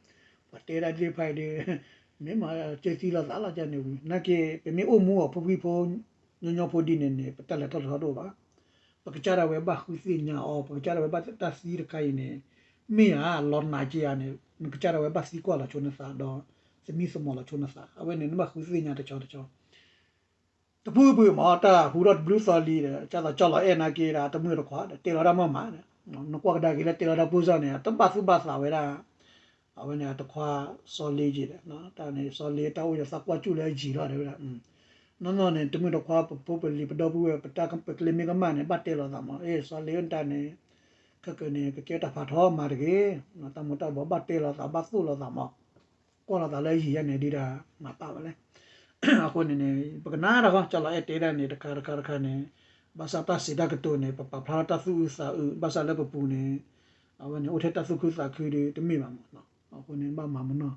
ပှၤတဲဒၣ်သ့ၣ်တဖၣ်အံၤဒီး မ့ၢ်မၤကၢသံလိာ်သးလီၤန့ၣ်ဝံၤ နာ်က့ ပမ့ၢ်အိၣ်မူအီၤဖှံဖိ ညီညီဖိဒ်န့ၣ်န့ၣ် ပတၢ်လဲၤထီၣ်တထီၣ်တအိၣ်ဘၣ်, ပကစၢ်ဒၣ်ဝဲဘၣ်ဃုသ့ၣ်ညါအီၤ, ပကစၢ်ဒၣ်ဝဲဘၣ်တၢ်သံတခါအံၤန့ၣ် မ့ၢ်ဧါ လီၤနးက့ဧါန့ၣ် နကစၢ်ဒၣ်ဝဲဘၣ်သံကွၢ်လီၤဆိနသးဒီး သမံသမိးလီၤဆိနသး အဝဲန့ၣ် နဘၣ်ဃုသ့ၣ်ညါတဆီတဆီ တဖုဖုမး တၢ်ဟူထီၣ်တဘျုးသီလံဒီး ကၢ်သိးကၠီလီၤအဲၣ်နာ်က့ဒီး တမုၢ်တခွါဒီး တဲလီၤတၢ်မ့ၢ်မးဒီး နကွၢ်ကဒါက့ၤလၢတဲလီၤတၢ်ဖိစၢ်န့ၣ် တဘၣ်သူၣ်ဘၣ်သးဝဲဒၣ် အဝဲန့ၣ်အတခွါစီၤလ့က့ဒီး တၢ်န့ၣ် စီၤလ့တၢ်အိၣ်ဒီးသးကွၢ်စူၣ်လၢအယံၤလီၤတဲဝဲဒၣ် နီၢ်နီၢ်န့ၣ် တမုၢ်တခွါပဖိပလံၤပဒီပုၢ်ဝဲၢ် ပတၢ်ပကလ့မ့ၢ်ကမၣ်န့ၣ် ဘၣ်တဲလိာ်သးမး အ့ၣ် စီၤလ့ဧၢ နတၢ်န့ၣ် ခဲကနံၣ်န့ၣ် ကကဲတၢ်ဖးထီမၤတဂ့ၤ တၢ်မူၤတၢ်ဘှီးဘၣ်တဲလိာ်သး ဘၣ်သိၣ်လိာ်သးမး ကွၢ်လိာ်သးလၢအယံၤယဲန့ၣ် ဒုးဒၣ်မၤပာ်ဝဲလဲၣ် အဃိန့ၣ်န့ၣ် ပကနၣ်တၢ်ဃီ ကၠီလီၤအဲၣ်တဲဒၣ်န့ၣ် တခါတခါတခါန့ၣ် ဘၣ်ဆၣ်တၢ်စံးတၢ်ကတိၤန့ၣ် ပပာ်ဖျါထီၣ်တၢ်သူၣ်အုးသးအုး ဘၣ်ဆၣ်လၢပပူၤန့ၣ် အဝဲန့ၣ် အိၣ်ထဲတၢ်သူၣ်ခုသးခုဒီး တမ့ၢ်ဘၣ်မး အဃိန့ၣ် ဘၣ်မၤမနီၢ်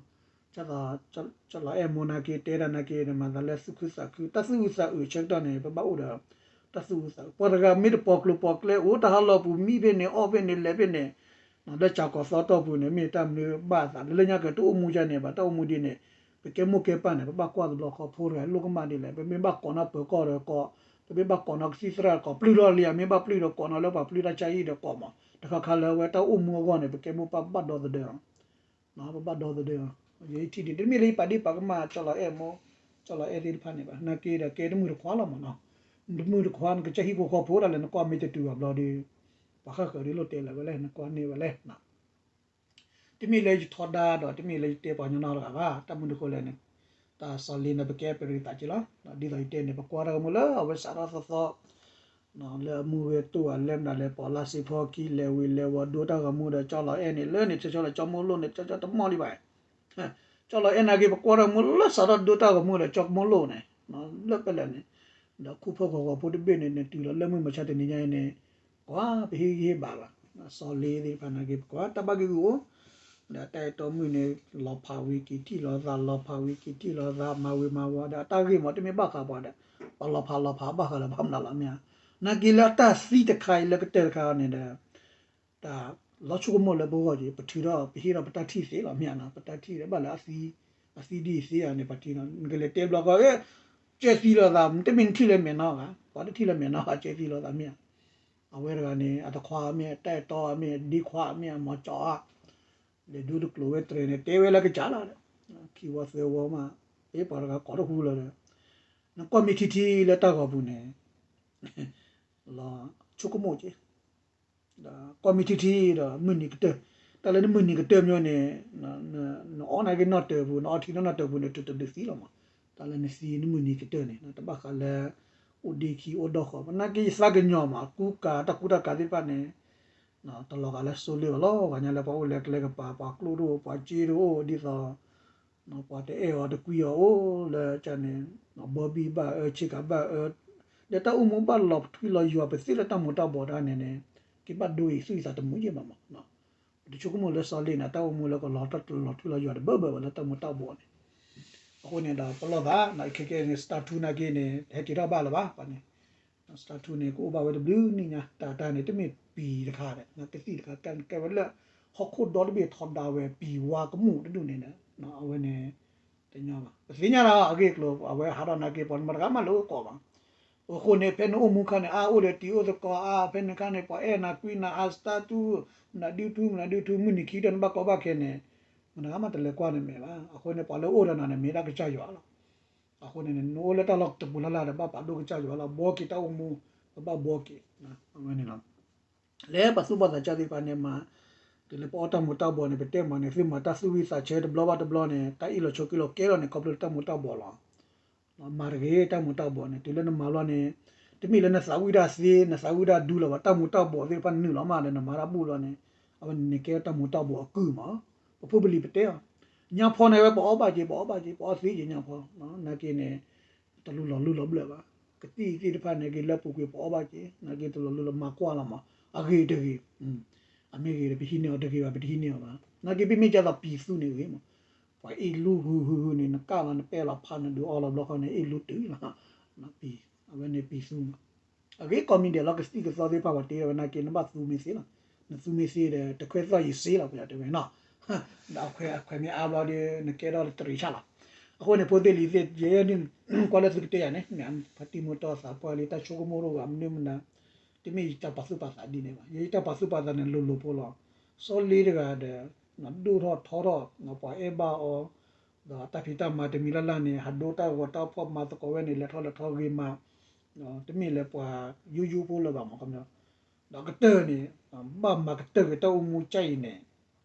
ကၢ်သိး ကၠီလီၤအဲၣ်မိၢ်နာ်က့ တဲဒၣ်နာ်က့ မၤသးလၢသူၣ်ခုသးခု တၢ်သူၣ်အုးသးအုးဆၢကတီၢ်န့ၣ် ပဘၣ်အိၣ်ဒီး တၢ်သူၣ်အုးသးအုး ပှၤတဂၤမ့ၢ်တပိာ်ကျိၤပိာ်ကျဲအိၣ် တၢ်ဟးလီၤပူၤ မံဖဲန့ၣ် အီၣ်ဖဲန့ၣ် လဲၤဖဲန့ၣ် လၢကၠၤကီၤသီတီၢ်ပူၤန့ၣ် မ့ၢ်တၢ်မနုၤဘၣ်အသး လၢလၢညါက့ၤတအိၣ်မူယါန့ၣ်ဘၣ် တၢ်အိၣ်မူဒ်န့ၣ် ပကဲမိၢ်ကဲပၢ်န့ၣ် ပဘၣ်ကွၢ်တဘျီဃီဖိတဂၤလိၣ်ကမၣ်ဒ်လဲၣ် ပမ့ၢ်ဘၣ်ကိးနီၢ်ပၢၤကီၢ်ဒီးကိး ပမ့ၢ်ဘၣ်ကိးနီၢ်ကသံၣ်သရၣ်ဒီးကိး ပျုၢ်ထီၣ်လံ မ့ၢ်ဘၣ်ပျုၢ်ဒီးကိးနီၢ်လၢပှၤပျုၢ်တၢ်ဆါဟံၣ်ဒီးကိးမး တခါခါလၢအဝဲတၢ်အိၣ်မူအဂီၢ်န့ၣ် ပကဲမိၢ်ပၢ်ဘၣ်ဒီသဒၢလီၤ ပဘၣ်ဒီသဒၢလီၤ ယထံၣ်ဒ် တမ့ၢ်လၢယပာ်ဒ့ၣ်ပာ်ကမၣ် ကၠီလီၤအဲၣ်မိၢ် ကၠီလီၤအဲၣ်သ့ၣ်တဖၣ်န့ၣ်ဘၣ် နာ်က့ဒီးကဲတမုၢ်တခွါလီၤမးနီၤ တမုၢ်တခွါ နကစၢ်ဟံၣ်ဖိဃီဖိဒၣ်လဲာ် နကွၢ်မ့ၢ်တတုၤဘၣ်ဘျီဒီး ပှၤဃၣ်ဃၢၤဒ်လိၣ်တဲလၢၤဝဲလဲၣ် နကွၢ်န့ၢ်ဝဲလဲၣ် တမ့ၢ်လၢယထီဒါဒီး တမ့ၢ်လၢယတဲပှၤကညီနီတဂၤဘၣ် တၢ်မနုၤအဃိလဲၣ်န့ၣ် တၢ်စီၤလ့န့ၣ် ပကဲပရံးသးက့လီၤ ဒ်သိးယတဲန့ၣ် ပကွၢ်တၢ်ဂီၤမူလၢအဝဲစးထီၣ်သီသီ လၢအမူဝဲတိၢ်အလဲမတၤလဲၣ် ပီးလၢစ့ဖီခံ လဲၤဝ့ၤလဲၤဝီၤ ဒိတၢ်ဂီၤမူဒီး ကၠီလီၤအဲၣ်န့ၣ် လၢန့ၣ် ဆၢကၠီလၢကၠီမိၢ်လိၣ်န့ၣ် ကၠီကၠီတမီၢ်လံဘၣ် ကၠီလီၤအဲၣ်နာ်က့ ပကွၢ်တၢ်ဂီၤမူလၢစးထီၣ်ဒိတၢ်ဂီၤမူဒီး ကၠီမိၢ်လိၣ်န့ၣ် လၢပလဲၣ်န့ၣ် ဒီးခိၣ်ဖၢၣ်ဃီၤဃီၤဖိတဘ့ၣ်န့ၣ် နတုၤလီၤလၢမုၢ်မဆါတနံၤညါအံၤန့ၣ် ကွၢ်ပဟ့ၣ်ဂံၢ်ဟ့ၣ်ဘါလီၤ စီၤလ့သ့ၣ်တဖၣ်နာ်က့ ပကွၢ်တၢ်ဘၣ်ဂ့ၢ်ဂူာ်အိၣ် ဒီးတၢ်အဲၣ်တီမုၢ်န့ၣ် လီၤဖးဝံၤက့ၤထံၣ်လိာ်သး လီၤဖးဝံၤက့ၤထံၣ်လိာ်သး မၤဝံၤမၤဝီၤဒီး အတၢ်ဂ့ၢ်မး တမ့ၢ်ဘၣ်ဃးပှၤဒီး ပှၤလီၤဖးလီၤဖးဘၣ်ဃးလၢၤဘၣ်မနုၤလီၤမ့ၢ်ဧါ နာ်က့လၢအတၢ်သံတခါအံၤလၢကတၢၢ်တခါန့ၣ်ဒီး တၢ် လီၤဆိကမိၣ်လၢပဂီၢ်က့ၤ ပထုးထီၣ်ပဟ့ၣ်ထီၣ်ပတၢ်ထံၣ်သ့လီၤ မ့ၢ်ဧါနီၤ ပတၢ်ထံၣ်လၢဘၣ်လၢ အသံဒ်အံၤသ့ဧါန့ၣ် ပှၤထံၣ်နီၤ နကလဲၤတဲဘျီကီး ကဲသံလိာ်သး တမ့ၢ်နထံၣ်လၢမဲာ်နီၤဂၤ ပှၤတထံၣ်လၢမဲာ်နီၤဂၤ ကဲသံလိာ်သးမ့ၢ်ဧါ အဝဲတဂၤန့ၣ် အတခွါမ့ၢ် တၢ်အဲၣ်တီမ့ၢ် ဒ့ခွါမ့ၢ် အမီၤကၠီအါ လဲၤဒိတကျိၤဝဲတြဲၤန့ၣ် တဲဝဲလၢကစၢ်လီၤ ခံဝီသၢဝီမး ပှၤတဂၤကိးတဟူလၢၤဒီး နကွၢ်မ့ၢ်ထံထံလၢတၢ်ဂီၤပူၤန့ၣ် လီၤဆိကမိၣ်က့ၤ ဒီးကွၢ်မ့ၢ်ထံထံဒီးမုၢ်နံၤကတၢၢ် တၢ်လၢနမုၢ်နံၤကတၢၢ်မ့ၢ်န့ၣ် နအီၣ်နာ်က့နီၣ်တၢၤပူၤ နအီထံနီၣ်နီၣ်တၢၤပူၤန့ၣ် တတဒုးသံလီၤမး တၢ်လၢနသံနမုၢ်နံၤကတၢၢ်န့ၣ် တဘၣ်ဃးလၢ အိၣ်ဒ့ခံအိၣ်ဒီၣ်ဃီ ပနာ်က့ယသးကညီၤမး ကူကၤတၢ်ကူတၢ်ကၤသ့ၣ်တဖၣ်န့ၣ် တလီၤဂာ်လၢ solar ဘၣ်လီၤ ဂၤညါလၢပှၤအိၣ်လၢကျဲကပၤ ပှၤကျိၣ်တအိၣ် ပှၤစ့တအိၣ် ဒ်သိး ပှၤတအဲၣ်အီၤတကွံအီၤအိၣ်လၢကန့ၣ် ဘီဘံၣ်ဘၣ်အၢ ဆ့ကၤဘၣ်အၢ ဒီးတၢ်အိၣ်မူဘၣ်လီၤထွံလီၤယွၤ ပသ့ၣ်လၢတၢ်မူၤတၢ်ဘှီးတၢ်န့ၣ်န့ၣ် က့ၤဘၣ်ဒိအံၤသူၣ်အံၤသးတမုာ်ယဲၢ်ဘၣ်မး ပတဆိကမိၣ်လၢ solar န့ၣ် တၢ်အိၣ်မူလၢကလီၤတၢ်လီၤထွံလီၤယွၤတဘၣ်ဘၣ်ဝဲလၢတၢ်မူၤတၢ်ဘှီးန့ၣ် အဃိန့ၣ်ဒီးပလီၢ်သး ခဲကဲန့ၣ် Star two နာ်က့န့ၣ် ဟဲက့ၤထီၣ်ဘၣ်လၢၤဘၣ် ပှၤန့ၣ် Star two န့ၣ် ကအိၣ်ဘၣ်ဝဲတဘျုးနံၣ်ညါ တၢ်တၢ်န့ၣ် တမ့ၢ်ပံၤတခါဒီး ကသံၣ်တခါ ကဲဝဲလၢ ဟီၣ်ခိၣ်ဒီတဘ့ၣ်ထီဒါဝဲ ပံၤဝါကမူၣ်တဒူၣ်န့ၣ်ဒီး အဝဲန့ၣ် တညီဘၣ် ပသ့ၣ်ညါလီၤအဂ့ၢ်အကျိၤ အဝဲဟးထီၣ်နာ်က့ ပှၤမတၤတဂၤမးလၢအိၣ်ကိးဘၣ် အဃိန့ၣ် ဖဲနအိၣ်မူခါန့ၣ် အါအိၣ်ဒီးတံၤအိၣ်သကိးအါ ဖဲန့ၣ်ခါန့ၣ် ပှၤအဲၣ်နၤကွံနၤအါ Star two မနုၤဒုထူ မနုၤဒုထူ မုၢ်နံၤခံကတၢၢ်နဘၣ်ကီဘၣ်ခဲန့ၣ် မတၤတဂၤမးတလဲၤကွၢ်နမဲာ်ဘၣ် အဃိန့ၣ် ပှၤလၢအိၣ်ဒီးနၤန့ၣ် မ့ၢ်ဒၣ်ကစၢ်ယွၤလီၤ အဃိန့ၣ် နအိၣ်လၢတၢ်လီၢ်တပူၤလၢ်လၢ်ဒီး ဘၣ်ပာ်ဒိၣ်ကစၢ်ယွၤလီၤ ဘှီက့ၤတၢ်အိၣ်မူ ပဘၣ်ဘှီက့ၤ အဝဲန့ၣ်လီၤ လၢပှၤသူၣ်ဘီၣ်သးစၢ်သ့ၣ်တဖၣ်န့ၣ်မး တုၤလၢပအီၣ်တၢ်မူၤတၢ်ဘှီးန့ၣ် ပတဲမးန့ၣ် သုမၤတၢ်သူၣ်ဝံၣ်သးဆၢတဘျီဘၣ်တဘျီန့ၣ် တၢ်အ့ၣ်လိာ်ဆိးက့လိာ်ကဲထီၣ်န့ၣ် ခီဖျိလၢတၢ်မူၤတၢ်ဘှီးလီၤ မၤတဂ့ၤ တၢ်မူၤတၢ်ဘှီးန့ၣ် တုၤလၢနမၤဘျီန့ၣ် တမ့ၢ်လၢနသးဝံၣ်တၢ်သ့ နသးဝံၣ်တၢ်ဒူလၢၤဘၣ် တၢ်မူၤတၢ်ဘှီးသ့ၣ်တဖၣ်နုာ်လီၤမးဒီး နမၤတၢ်ဘူၣ်ဘျီန့ၣ် အဝဲန့ၣ်ကဲတၢ်မူၤတၢ်ဘှီးအကုၢ်မး ပဖိပလံၤပတဲအီၤ ညါဖီန့ၣ်ဝဲပအီၣ်ဘၣ်က့ၤ ပအီၣ်ဘၣ်က့ၤ ပအီၣ်သ့က့ၤညါဖီ နာ်က့န့ၣ် တလူလီၤလူလီၤဘျၢၣ်ဘၣ် ကသံၣ်သ့ၣ်တဖၣ်န့ၣ်က့ၤလၢပူၤကွံာ်ပအီၣ်ဘၣ်က့ၤ နာ်က့တလူလီၤလူလီၤမၤကွၢ်လီၤမး အဂ့ၤတဂ့ၤ အမ့ၢ်ဂ့ၤဒီးပဟံးန့ၢ်အီၤတဂ့ၤဘၣ် ပတဟံးန့ၢ်အီၤဘၣ် နာ်က့ပမ့ၢ်ကသိးပံၤသူန့ၣ်ဂ့ၤမး ပှၤအ့ၣ်လူဟုဟုဟုန့ၣ် နကၣ်လီၤနပဲၢ်လီၤဖးနဒုးအီလီၤဘျီဃီန့ၣ် အ့ၣ်လူတုၤလီၤ ပံၤ အဝဲန့ၣ်ပံၤသူမး အဂ့ၤကိးမံၤဒဲးလီၤ ကသံၣ်ကသီသ့ၣ်တဖၣ်ပှၤတ့ဝဲနာ်က့ နဘၣ်သူမ့ၢ်သ့လီၤ နသူမ့ၢ်သ့ဒီး တခွဲသီၣ်ယံၤစ့လီၤ ပှၤတဲဝဲနီၤ ဒီးအခွဲးအခွဲးမ့ၢ်အါဘျီဒီး နကဲထီၣ်တရံးဆၣ်လီၤ အဃိန့ၣ် ဖိသ့ၣ်လံၤသ့ၣ် ယဲဒ် ကွၢ်လၢသုကတဲယၤန့ၣ် မ့ၢ်ဖါတံၢ်မူတီသးပှၢ်လံ တၢ်ဆိကမိၣ်တအိၣ်ဘၣ် မနုၤမနုၤ တမ့ၢ်ယတၢ်ပာ်သူၣ်ပာ်သးဒ်န့ၣ်ဘၣ် ယတၢ်ပာ်သူၣ်ပာ်သးန့ၣ် လိၤလိၤဖိလီၤ စီၤလ့တဂၤဒီး ဒိၣ်ထီၣ်ထီထီၣ် ပှၤအဲၣ်ဘၣ်အီၤ ဒီးတၢ်ဖံးတၢ်မၤတမံၤလၢ်လၢ်န့ၣ် ဟးဒိတၢ်ဂီၤတၢ်ဖီၣ်မၤသကိးဝဲန့ၣ် လဲၤထီၣ်လဲၤထီၣ်ဂ့ၤမး တမ့ၢ်လၢပှၤယိယိဖိလၢၤဘၣ်မး ခီပညီ ဒီးကတၢၢ်န့ၣ် ဘၣ်မၤကတၢၢ်က့ၤတၢ်အိၣ်မူကၢ်အံၤန့ၣ်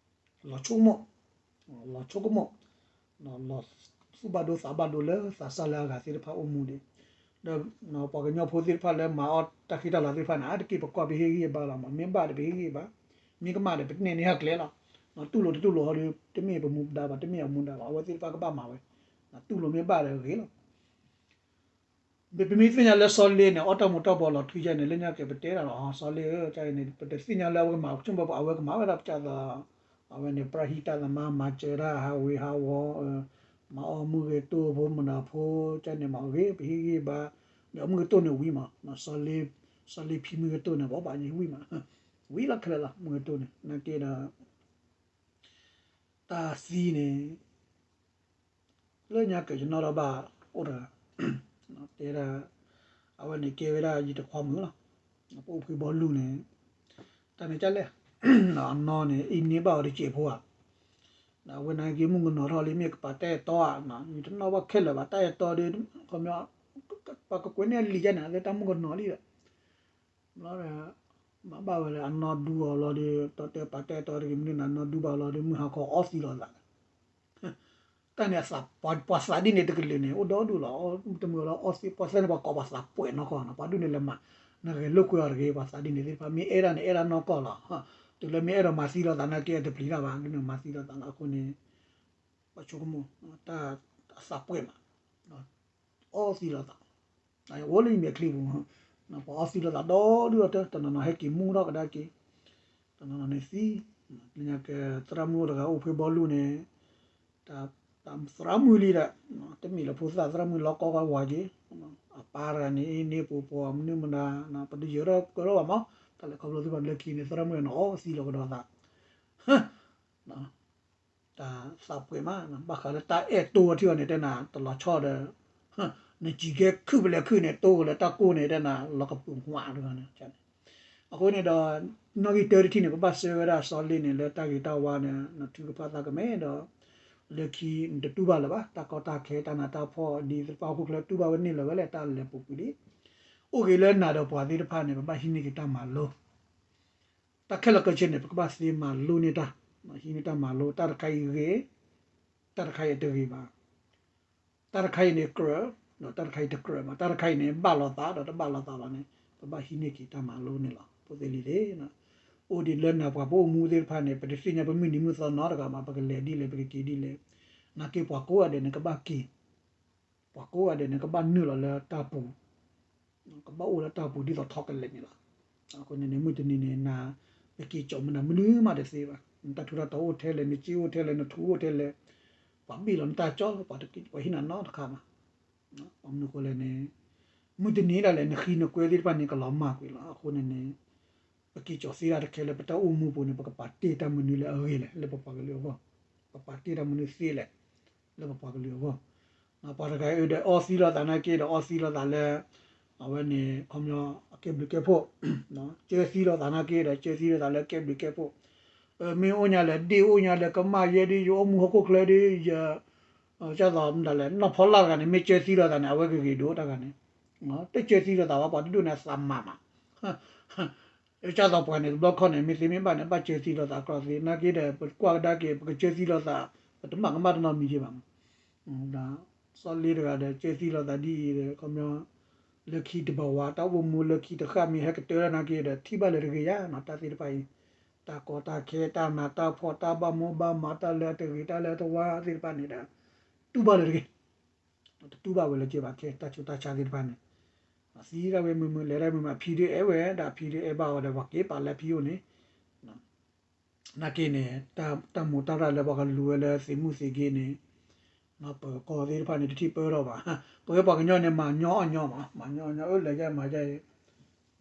လီၤဆိကမိၣ် လီၤဆိကမိၣ် လီၤသူၣ်ဘၣ်ဒိသးဘၣ်ဒိလၢသးစၢ်လၢအဂၤသ့ၣ်တဖၣ်အိၣ်မူန့ၣ် ဒီးပှၤကညီဖိသ့ၣ်တဖၣ်လၢမၤအီၣ်တၢ်ဃံတၢ်လၤသ့ၣ်တဖၣ်န့ၣ် အါတက့ၢ်ပကွၢ်ပဟ့ၣ်ဂံၢ်ဘါလီၤမး မ့ၢ်ဘၣ်ဒီးပဟ့ၣ်ဂံၢ်ဘါ မ့ၢ်ကမၣ်ဒီးပနဲၣ်န့ၢ်ဟးကျဲလီၤ တူၢ်လိာ်တတူၢ်လိာ်ဟီဒီး တမ့ၢ်ပမူပဒါဘၣ် တမ့ၢ်အမူဒါဘၣ် အဝဲသ့ၣ်တဖၣ်ကဘၣ်မၤဝဲ တူၢ်လိာ်မ့ၢ်ဘၣ်ဒီးဂ့ၤလီၤ မ့ၢ်ပမ့ၢ်သ့ၣ်ညါလၢစီၤလ့န့ၣ် အီၣ်တၢ်မူၤတၢ်ဘှီးလီၤထွံယဲန့ၣ် လၢညါက့ၤပတဲတၢ်လီၤ စီၤလ့ဧၢ ကန့ၣ် ပတသ့ၣ်ညါလၢအဝဲကမၤ ဆိကမိၣ်ပှၤအဝဲကမၤဝဲဒၣ်ပစၢ်သး အဝဲန့ၣ် ပရဟံၣ်တၢ်သးမါ မၤစၢၤတၢ်ဟးဝ့ၤဟးဝီၤ မၤအီၣ်မုၢ်ဂ့ၤတိၢ်ဖိမနၤဖိ ကန့ၣ်မၤဂ့ၤ ပဟ့ၣ်ဂံၢ်ဘါ ဒီးမုၢ်ဂ့ၤတိၢ်န့ၣ်ဝံၤမး စီၤလ့ဖံမုၢ်ဂ့ၤတိၢ်န့ၣ် ပအီၣ်ဘၣ်ယံၤဝံၤမး ဝံၤလီၤခဲလၢာ်လီၤ မုၢ်ဂ့ၤတိၢ်န့ၣ် နာ်က့ဒီး တၢ်သံန့ၣ် လၢညါက့ၤယနီၣ်ထီၣ်ဘၣ်အိၣ်တဂၤ တဲဒၣ် အဝဲန့ၣ်ကဲဝဲဒၣ်ယတခွါမုၣ်လီၤ. ပအိၣ်ဖှံဘီလူၢ်န့ၣ် တၢ်န့ၣ်ကလဲၣ် အနီၢ်န့ၣ် အံၤန့ၢ်ဘၣ်အီၤတစဲးဖိဧါ. ဒီးအဝဲနာ်က့ၤမုၣ်ကနီၤထီၣ်လံ မ့ၢ်ကပာ်တၢ်အဲၣ်တီဧါ ယတနီၣ်ဘၣ်ခဲလၢာ်ဘၣ် တၢ်အဲၣ်တီဒီး ခီပညီ ပှၤကကွဲးန့ၢ်အလံာ်ယါန့ၣ် အလၢတၢ်မုၣ်ကနီၤလံဒီး ဘျီဒီး မၤဘၣ်ဝဲလၢအနီၢ်ဒူအီၤလီၤဒီး တီတဲပာ်တၢ်အဲၣ်တီတဂ့ၤ မနုၤနၤနီၢ်ဒူဘၣ်လီၤဒီး မုၢ်ဟါခီအီသံလိာ်သး တၢ်န့ၣ် ပှၤသးဒ်န့ၣ်တကလုာ်န့ၣ် အိၣ်ဒီဒူၣ်လီၤ. တမုာ်လီၤအီသံ ပှၤသးန့ၣ် ပှၤကိးပှၤသးပှဲၤနီၢ်ကီၢ်နီၤ ပှၤဒူၣ်န့ၣ်လဲၤမၤ နဂဲၤလိာ်ကွဲအီၤတဂ့ၤ ပှၤသးဒ်န့ၣ်သ့ၣ်တဖၣ် မ့ၢ်အဲၣ်ဒၣ်န့ၣ် အဲၣ်ဒၣ်နီၢ်ကီၢ်လီၤ. တုၤလၢမ့ၢ်အဲၣ်ဒိးမၤသံလိာ်သးနာ်က့ အတပျံၤတၢ်ဘၣ် ဒ်န့ၣ်မၤသံလိာ်သးလီၤ. အဃိန့ၣ် ပှၤဆိကမိၣ် တၢ်အသးပှဲၤမး အီသံလိာ်သး အိၣ်လၢယမဲာ်ချံပူၤ ပှၤအီသံလိာ်သးဒီဒူၣ်ဒီတၢ် တနီၤနီၤဟဲက့ၤမူထီၣ်ကဒါက့ၤ တနီၤနီၤန့ၣ်သံ လၢညါက့ၤ သရၣ်မုၣ်အိၣ်တဂၤအိၣ်ဖှံဘီလူၢ်န့ၣ် သရၣ်မုၣ်လံဒီး တမ့ၢ်လၢဖိသၣ် သရၣ်မုၣ်လီၤကီကီဝဲက့ၤ အပၢ်တဂၤန့ၣ် န့ၢ်ပူၤပှီၤမနုၤမနုၤ ပတယၢၤထီၣ်ကၢထီၣ်ဘၣ်မး တၢ်လဲၤခီဖျိသ့ၣ်တဖၣ်လၢခံန့ၣ် သရၣ်မုၣ်န့ၣ် အီသံလိာ်ကဒီးသး တၢ်သးပှဲၤမး ဘၣ်ဃးလၢတၢ်အဲၣ်တိထံအီၤန့ၣ် တဲနၤ တလီၤဆီဒီး နစံးကဲခုၣ်ပလဲၤခုၣ်န့ၣ် တိကလၢတၢ်ကိၢ်န့ၣ် တဲနၤ လီၤကပုာ်ဝးတဂၤန့ၣ် အဃိန့ၣ်ဒီး နီၣ်ဂံၢ်တၢတထံၣ်န့ၣ် ပဘၣ်စၢၤဝဲဒၣ်စီၤလ့န့ၣ် လၢတၢ်ဂ့ၤတၢ်ဝါန့ၣ် နထုကဖၣ်သးကမဲဒီး လၢခံနတတူၢ်ဘၣ်လၢၤဘၣ် တၢ်ကီတၢ်ခဲတၢ်နးတၢ်ဖှီၣ်ဒ်သ့ၣ်တဖၣ်ဟီၣ်ခိၣ်ချၢတူၢ်ဘၣ်ဝဲန့ၣ်လၢၤဝဲလဲၣ် တၢ်လဲၤပူၤကွံာ်လံ အိၣ်ဂ့ၤလၢနၤဒီးပှၤသ့ၣ်တဖၣ်န့ၣ် ပဘၣ်ဟံးန့ၢ်က့ၤတၢ်မၤလိ တၢ်ခဲလၢာ်ခဲဆ့န့ၣ် ပကဘၣ်သ့မၤလိန့ၢ်တၢ်, ဟံးန့ၢ်တၢ်မၤလိ တၢ်တခါအံၤဂ့ၤ, တၢ်တခါအံၤတဂ့ၤဘၣ်, တၢ်တခါအံၤန့ၣ်ကြၢး, ဒီးတၢ်တခါအံၤတကြၢးဘၣ်, တၢ်တခါအံၤန့ၣ် ဘၣ်လိာ်သးဒီးတဘၣ်လိာ်သးဘၣ်န့ၣ် ပဘၣ်ဟံးန့ၢ်က့ၤတၢ်မၤလိန့ၣ်လီၤ. ဖိသ့ၣ်လံၤသ့ၣ်, အိၣ်ဒံးလၢနၤပှၤပအိၣ်မူသ့ၣ်တဖၣ်န့ၣ် ပတသ့ၣ်ညါပမုၢ်နံၤမုၢ်သီနီတဂၤဘၣ်, ပကလဲၤဒ်လဲၣ် ပကက့ၤဒ်လဲၣ်, နာ်က့ပှၤကိးဂၤဒဲးန့ၣ် ကဘၣ်က့ၤ ပှၤကိးဂၤဒဲးန့ၣ် ကဘၣ်နုာ်လီၤလၢတၢ်ပူၤ, ကဘၣ်အိၣ်လၢတၢ်ပူၤဒ်သိးထီကလဲာ်န့ၣ်လီၤ. အဃိန့ၣ်န့ၣ် မုၢ်တနံၤန့ၣ် နၤ ပက့ၤကၠီၣ်မနုၤမးတသ့ဘၣ်. နတၢ်ထူးတၢ်တီၤအိၣ်ထဲလဲၣ်, နစ့အိၣ်ထဲလဲၣ်, နထူအိၣ်ထဲလဲၣ်, ပှၤဘ့ၣ်လီၤနတၢ်ကၠီလီၤ, ပှၤဟံးနၤနီတခါဘၣ်. ဘၣ်မနုၤအဃိလဲၣ်န့ၣ် မုၢ်တနံၤဒၣ်လဲာ် နဃံနကွဲသ့ၣ်တဖၣ်န့ၣ် ကလီၤမၢ်ကွံာ်လီၤ. အဃိန့ၣ်န့ၣ် ပက့ၤကၠီၣ်သ့တၢ်တခဲလၢ ပတၢ်အိၣ်မူပူၤန့ၣ် ပကပာ်တ့ၢ်တၢ်မနုၤလၢအဂ့ၤလဲၣ် လၢပပှၤကလုာ်အဂီၢ်, ပပာ်တ့ၢ်တၢ်မနုၤသ့လဲၣ် လၢပပှၤကလုာ်အဂီၢ်. ပှၤတဂၤအံၤဒီး အီသံလိာ်သးနာ်က့ဒီး အီသံလိာ်သးလၢ အဝဲန့ၣ် ခီပညီ အကဲဘျုးကဲဖှိၣ်, ကၢသံလိာ်သးနာ်က့ဒီး ကၢသံလိာ်သးလၢကဲဘျုးကဲဖှိၣ်, မ့ၢ်အိၣ်ညါလၢ ဒ့ၣ်အိၣ်ညါလၢ ကမၣ်ယဲဒ် ယအိၣ်မူဟီၣ်ခိၣ်ချၢဒ် ယ ကၢ်သိးမတၤလဲၣ် နီၢ်ဖီလာ်တဂၤန့ၣ် မ့ၢ်ကၢသံလိာ်သးန့ၣ် အဝဲကဂ့ၤဒိၣ်တၢ်ဂၤန့ၣ်, တကၢသံလိာ်သးဘၣ် ပှၤတဒူၣ်န့ၣ် သးမၤမး ကၢ်သိးပှၤန့ၣ် တဘျီခီန့ၣ် မ့ၢ်သ့မ့ၢ်ဘၣ်န့ၣ် ဘၣ်ကၢသံလိာ်သးကြီသ့ နာ်က့ဒီး ပကွၢ်ကဒါက့ၤ ပကကၢသံလိာ်သး ပတမၤကမၣ်တနီတမံၤက့ၤဘၣ်မး. ဒီး စီၤလ့တဂၤဒီး ကၢသံလိာ်သးဒ်အံၤဒီး ခီပညီ လၢခံတဘၣ်ဝါ တၢ်အိၣ်မူလၢခံတဃၣ်မ့ၢ်ဟဲကတၢၢ်တၢ်နာ်က့ဒီး ထံၣ်ဘၣ်လၢတဂ့ၤယါနီၤ တၢ်သ့ၣ်တဖၣ်အံၤ, တၢ်ကီတၢ်ခဲ တၢ်နးတၢ်ဖှီၣ် တၢ်ဘၣ်မိၢ်ဘၣ်မး တၢ်လၢအတဂ့ၤ တၢ်လၢအတဝါသ့ၣ်တဖၣ်န့ၣ်ဒီး တူၢ်ဘၣ်လၢတဂ့ၤ တတူၢ်ဘၣ်ဝဲလၢၤက့ၤဘၣ်ခဲ တၢ်ဆူးတၢ်ဆါသ့ၣ်တဖၣ်န့ၣ်, သံတၢ်ဝဲမုာ်မုာ် လဲၤတၢ်မုာ်မုာ် အဖံဒုးအဲၣ်ဝဲ ဒီးအဖံဒုးအဲၣ်ဘၣ်အီၤဒီး ပှၤက့ၤပာ်လၢအဖံအိၣ်န့ၣ်, နာ်က့န့ၣ် တၢ်မိၢ်တၢ်ရၣ်လၢပှၤကလူၤဝဲလၢသ့ၣ်မုၣ်သ့ၣ်ဂ့ၤန့ၣ်, ပၢၤကီၢ်သ့ၣ်တဖၣ်န့ၣ် တထံၣ်ပၢထီၣ်ဘၣ်, ပဝဲပှၤကညီန့ၣ် မၤညီအီၣ်ညီမး မၤညီအီၣ်ညီ အၢ လဲၤယါမၤယါအံၤ,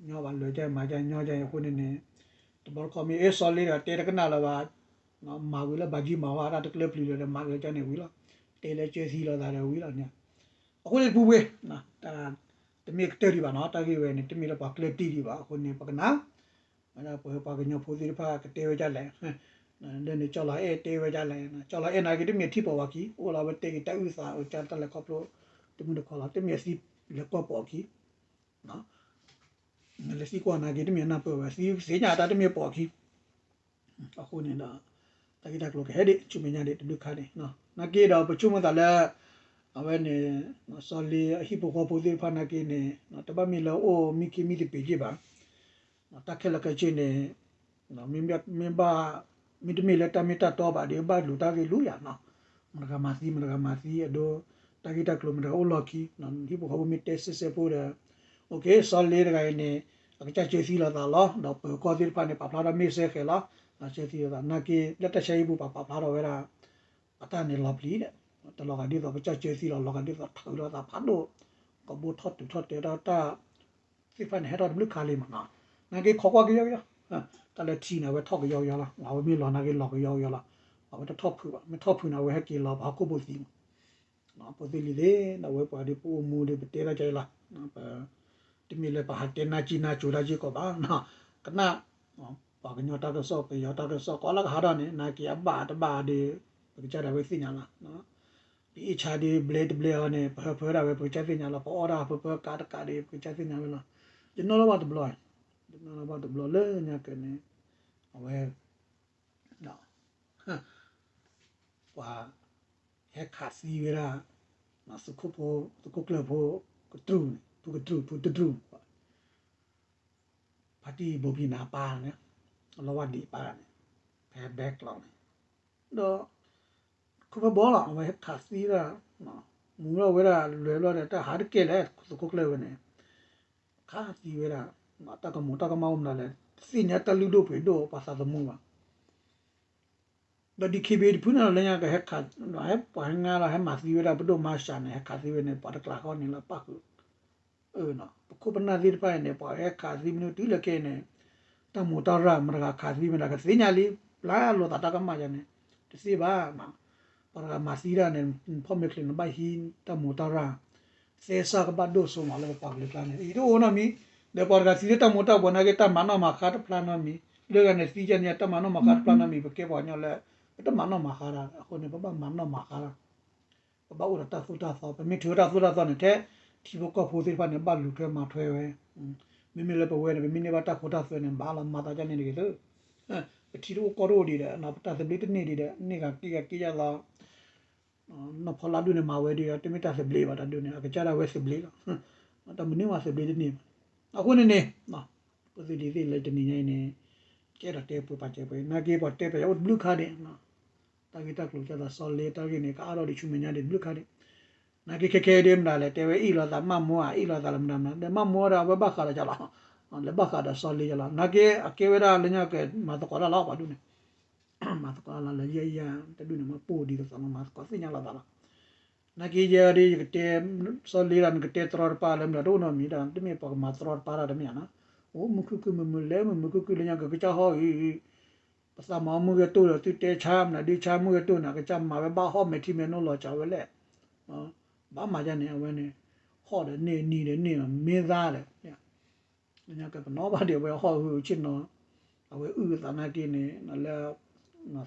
ညီဘၣ်လဲၤယါမၤယါညီယါအံၤ အဃိန့ၣ်န့ၣ်, တဘျီတခီမ့ၢ်အၢ စီၤလ့ဒီးတဲတကနၣ်လၢၤဘၣ် မၤဝံၤလၢဘၣ်ကံမၤဝါတၢ်တကျၢၤပျံၤလၢၤဒီး မၤက့ၤကန့ၣ်ဝံၤလီၤ, တဲလၢကၢသံလိာ်သးဒီးဝံၤလီၤန့ၣ်, အဃိန့ၣ်တပူၤပှ့ၤ, တမ့ၢ်ကတၢၢ်ဒံးဘၣ်နီၤ တၢ်ဂ့ၢ်ဝဲန့ၣ် တမ့ၢ်လၢပှၤကျၢၢ်တံၢ်ဒံးဘၣ် အဃိန့ၣ် ပကနၣ်, ဝဲဒၣ်ပဝဲပှၤကညီဖိသ့ၣ်တဖၣ်ကတဲဝဲဒ်လဲၣ်, လၢန့ၣ်ကၠီလီၤအဲၣ်တဲဝဲဒ်လဲၣ်, ကၠီလီၤအဲၣ်နာ်က့တမ့ၢ်ထံၣ်ပိာ်ဝဲခံ အိၣ်လီၤဝဲတဲက့ၤတၢ်အုၣ်သးအကၢ်တၢ်လဲၤခီဖျိ တမုၢ်တခီလီၤ တမ့ၢ်အသံလဲၤကွၢ်ပိာ်ခံ နလဲၤသံကွၢ်နာ်က့ တမ့ၢ်နၢ်ပၢၢ်ဝဲ သ့ၣ်ညါတၢ်တမ့ၢ်ပိာ်အခံ, အဃိန့ၣ်ဒီး တၢ်ဂ့ၢ်တၢ်ကျိၤကဟဲဒံး ဆူမဲာ်ညါဒံးတဘျုးခါန့ၣ်, နာ်က့ဒီးပဆိကမိၣ်သးလၢ အဝဲန့ၣ် စီၤလ့အဟံၣ်ဖိဃီဖိသ့ၣ်တဖၣ်နာ်က့န့ၣ် တဘၣ်မ့ၢ်လၢအိၣ်မံခ့မံသပ့ၤက့ဘၣ် တၢ်ခဲလၢာ်ခဲဆ့န့ၣ် မ့ၢ်ဘၣ် မ့တမ့ၢ်လၢတၢ်မ့ၢ်တၢ်တီဘၣ်ဒီး ဘၣ်လူၤတၢ်ဂ့ၢ်လူၤယၤနီၤ, မတဂၤမၤသံ မတဂၤမၤသံ အဒိ တၢ်ဂ့ၢ်တၢ်ကျိၤမတဂၤအိၣ်လီၢ်ခံ, ဟံၣ်ဖိဃီဖိမ့ၢ်တဲစဲစဲဖိဒီး အိၣ်က့ၤ စီၤလ့တဂၤအံၤန့ၣ် အကစၢ်ကၢသံလိာ်သးလီၤ, ဒီးပၢၤကီၢ်သ့ၣ်တဖၣ်န့ၣ် ပာ်ဖျါထီၣ်မ့ၢ်စဲဃဲၤလီၤ, ကၢသံလိာ်သး နာ်က့ လၢတၢ်ဆါဟံၣ်ပူၤပာ်ဖျါထီၣ်ဝဲဒၣ် ပတၢ်န့ၣ်လီၤပျံၤဒီး တလီၤဂာ်ဒ်သိးပကစၢ်ကၢသံလီၤ, လီၤဂာ်ဒ်သိးထုးလိာ်သးဖးဒိၣ်, ကဘိထီၣ်တုၤထီၣ်တဲာ်တၢ် သ့ၣ်တဖၣ်န့ၣ် ဟဲထီၣ်တဘျုးခါလံမးနီၤ, နာ်က့ခိးကွၢ်ကယီကယီ, တၢ်လၢထံန့ၣ် အဝဲထီၣ်ကယီကယီလီၤ, အဝဲမ့ၢ်လီၤနာ်က့လီၤကယီကယီလီၤ, အဝဲတထီၣ်ဖုးဘၣ်, မ့ၢ်ထီၣ်ဖုးန့ၣ် အဝဲဟဲက့ၤလီၤပှၤဟီၣ်ခိၣ်ဖိသံမး, ဖိသ့ၣ်လံၤသ့ၣ် ဒီးဝဲပှၤဒ်ပအိၣ်မူဒ်ပတဲတၢ်ကဲလီၤ, တမ့ၢ်လၢပဟးတဲနါကံနါစိၤတၢ်က့ကိးဘၣ်, ကနၣ် ပှၤကညီတၢ်ကစီၣ် ပယီၤတၢ်ကစီၣ်ကိးလၢကဟးထီၣ်န့ၣ် နာ်က့အဘၣ်တဘၣ်ဒီး ပကစၢ်ဒၣ်ဝဲသ့ၣ်ညါလီၤ, ပအ့ၣ်ဆါဒီးဘျဲတဘျဲအီၤန့ၣ် ပဟၢဖၢဒၣ်ဝဲ ပကစၢ်သ့ၣ်ညါလီၤ, ပအီၣ်တၢ်ဟၢဖၢကးတကးဒီး ပကစၢ်သ့ၣ်ညါဝဲလီၤ, ယနီၣ်လီၤဘၣ်တဘျီ, ယနီၣ်လီၤဘၣ်တဘျီလၢညါက့န့ၣ် အဝဲ ပှၤ ဟဲခးသံဝဲဒၣ် သုးခိၣ်ဖိ သုးခိၣ်ကျၢၢ်ဖိ ကတြူၢ်န့ၣ် ဖုကတြူၢ် ဖုတတြူၢ် ဖါတံၢ်ဘိးဘံနၤအပၢ်န့ၣ် အလီၤဝါဒံးအပၢ်န့ၣ် ဖဲဘဲကျီန့ၣ် ဒီး ခိၣ်ဖဲဘီလီၤ အဝဲဟဲခးသံဝဲဒၣ် မူထီၣ်ဝဲဒၣ်လွဲၤဘျီဒီး တၢ်ဟးတကဲလဲၣ် သုးခိၣ်ကျၢၢ်ဝဲန့ၣ် ခးသံဝဲဒၣ် တၢ်ကမူၤတၢ်ကမၣ်အိၣ်မနုၤလဲၣ် တသ့ၣ်ညါတၢ်လုၢ်ဒိၣ်ပှ့ၤဒိၣ်ပှၤသးသမူဘၣ် ဒီး ဒီး ဒံးခ့ဘ့ တဖုန့ၣ်လီၤ လၢညါကဟဲခး ဟဲပှၤဟဲငါလီၤ ဟဲမၤသံဝဲဒၣ် ပဒိၣ်မါစှၤန့ၣ် ဟဲခးသံဝဲန့ၣ် ပှၤတကျးဃီန့ၣ်လၢပၣ်ဃုာ် ပခိၣ်ပနၢ်သ့ၣ်တဖၣ်အံၤန့ၣ် ပှၤဟဲခးသံမနုၤတုၤလၢခဲအံၤန့ၣ် တၢ်မူးတၢ်ရၢ်မတဂၤခးသံမတၤကသ့ၣ်ညါလံ ပျၢ်လိာ်သးတၢ်ကမၣ်ယၤန့ၣ် တသ့ဘၣ်. ပှၤတဂၤမၤသံတၢ်န့ၣ် ဖီၣ်မဲာ်ချံးန့ၣ် ဘၣ်ဟံးတၢ်မိၢ်တၢ်ရၢ် သဲစၢ်ကဘၣ်ဒိၣ်စိမးလၢပပှၤကလုာ်ကျါန့ၣ် ယတအိၣ်နီတမံၤ, ဒီးပှၤတဂၤသံလၢတၢ်မိၢ်တၢ်ပှၢ်နာ်က့ တၢ်မၤနီၣ်မၤဃါတဖျါနီတမံၤ, လၢဂၤန့ၣ်သံယၤန့ၣ် တၢ်မၤနီၣ်မၤဃါတဖျါနီတမံၤ, ပကဲပှၤကညီလၢ ပတမၤနီၣ်မၤဃါတၢ် အဃိန့ၣ် ပဘၣ်မၤနီၣ်မၤဃါတၢ် ပဘၣ်အိၣ်ဒီးတၢ်သိၣ်တၢ်သီ, ပမ့ၢ်ထုးဝဲတၢ်သိၣ်တၢ်သီန့ၣ် ထဲထံဖိကီၢ်ဖိသ့ၣ်တဖၣ်န့ၣ် ဘၣ်လူၤထွဲမၤထွဲဝဲ, မ့မ့ၢ်လၢပဝဲန့ၣ် ပမ့ၢ်န့ၢ်ဘၣ်တၢ်ခိတၢ်သွဲန့ၣ် ဘၣ်လီၤမၤသးဒ်န့ၣ်တဂ့ၤသု, ပထံတအိၣ်ကီၢ်တအိၣ်ဒံးဒီး ပတၢ်သဘျ့တန့ၢ်ဒံးဒီး န့ၢ်ဂၤက့ဂၤက့ယါလီၤ, နီၢ်ဖီလါဒူၣ်န့ၣ်မၤဝဲဒ်ဒီး တမ့ၢ်တၢ်သဘျ့ဘၣ်တၢ်ဒူၣ်န့ၣ် အကစၢ်ဒၣ်ဝဲသဘျ့လီၤ, တၢ်မနုၤမးသဘျ့တန့ၢ်ဘၣ်, အဃိန့ၣ်န့ၣ် ပသ့ၣ်လံၤသ့ၣ်လၢတနံၤညါအံၤန့ၣ် ကအဲၣ်ဒိးတဲပှဲၤပာ်စၢၤပှဲၤ နာ်က့ပှၤတဲပယီၤအိၣ်တဘျုးခါဒံး တၢ်ဂ့ၢ်တၢ်ကျိၤကၢ်သးစီလ့ တၢ်ဂ့ၢ်န့ၣ် ကအါထီၣ်ဒံးဆူမဲာ်ညါဒံးတဘျုးခါဒံး, နာ်က့ခဲခဲဒ်မတၤလဲၣ် တဲဝဲအ့ၣ်လိာ်သးမၣ်မူဧါ အ့ၣ်လိာ်သးလၢမတၤမတၤ ဒီးမၣ်မူဒီးအဝဲဘၣ်ဃးဒီးကလီၤ, လဲၤဘၣ်ဃးဒီးစီလ့ကလီၤ, နာ်က့အကဲဝဲဒၣ်လၢညါက့ၤ မၤသကိးတၢ်လီၤပှၤဒူၣ်န့ၣ်, မၤသကိးတၢ်လၢယဲယဲတဒူၣ်န့ၣ် မ့ၢ်ပိၢ်ဒံးကသီလီၤ မၤသကိးသ့ၣ်ညါလိာ်သးလီၤ နာ်က့ယဲဒ်ယကတဲ စီလ့ဒီးနကတဲတရီတပါလၢမတၤတအိၣ်နီတမံၤဒီး တမ့ၢ်ပှၤကမၤတရီတပါတၢ်တမ့ၢ်ဧါနီၤ, အိၣ်မုာ်ခုၣ်ခုၣ်မုာ်မုာ်လဲၤမုာ်မုာ်ခုၣ်ခုၣ်လၢညါက့ၤကစၢ်ဟီၣ်အံၤ, ပသးမၤအီၣ်မုၢ်ဂဲၤတိၢ်ဒီးသုတဲဆါမနုၤဒုဆါမုၢ်ဂဲၤတိၢ်န့ၣ် အကစၢ်မၤဝဲဘၣ်ဟီၣ်မဲာ်ထံမဲာ်နိလီၤစှၤဝဲလဲၣ်, ဘၣ်မၤဒ်န့ၣ် အဝဲန့ၣ်, ဟီၣ်ဒီးန့ၢ်နံၤဒီးန့ၢ်မ့ၢ်သါဒီး လၢညါက့ၤပနီၣ်ဘၣ်ဒံးအဝဲဟီၣ်ဟုဆ့ၣ်နီၤ, အဝဲအုၣ်အသးနာ်က့န့ၣ် လၢ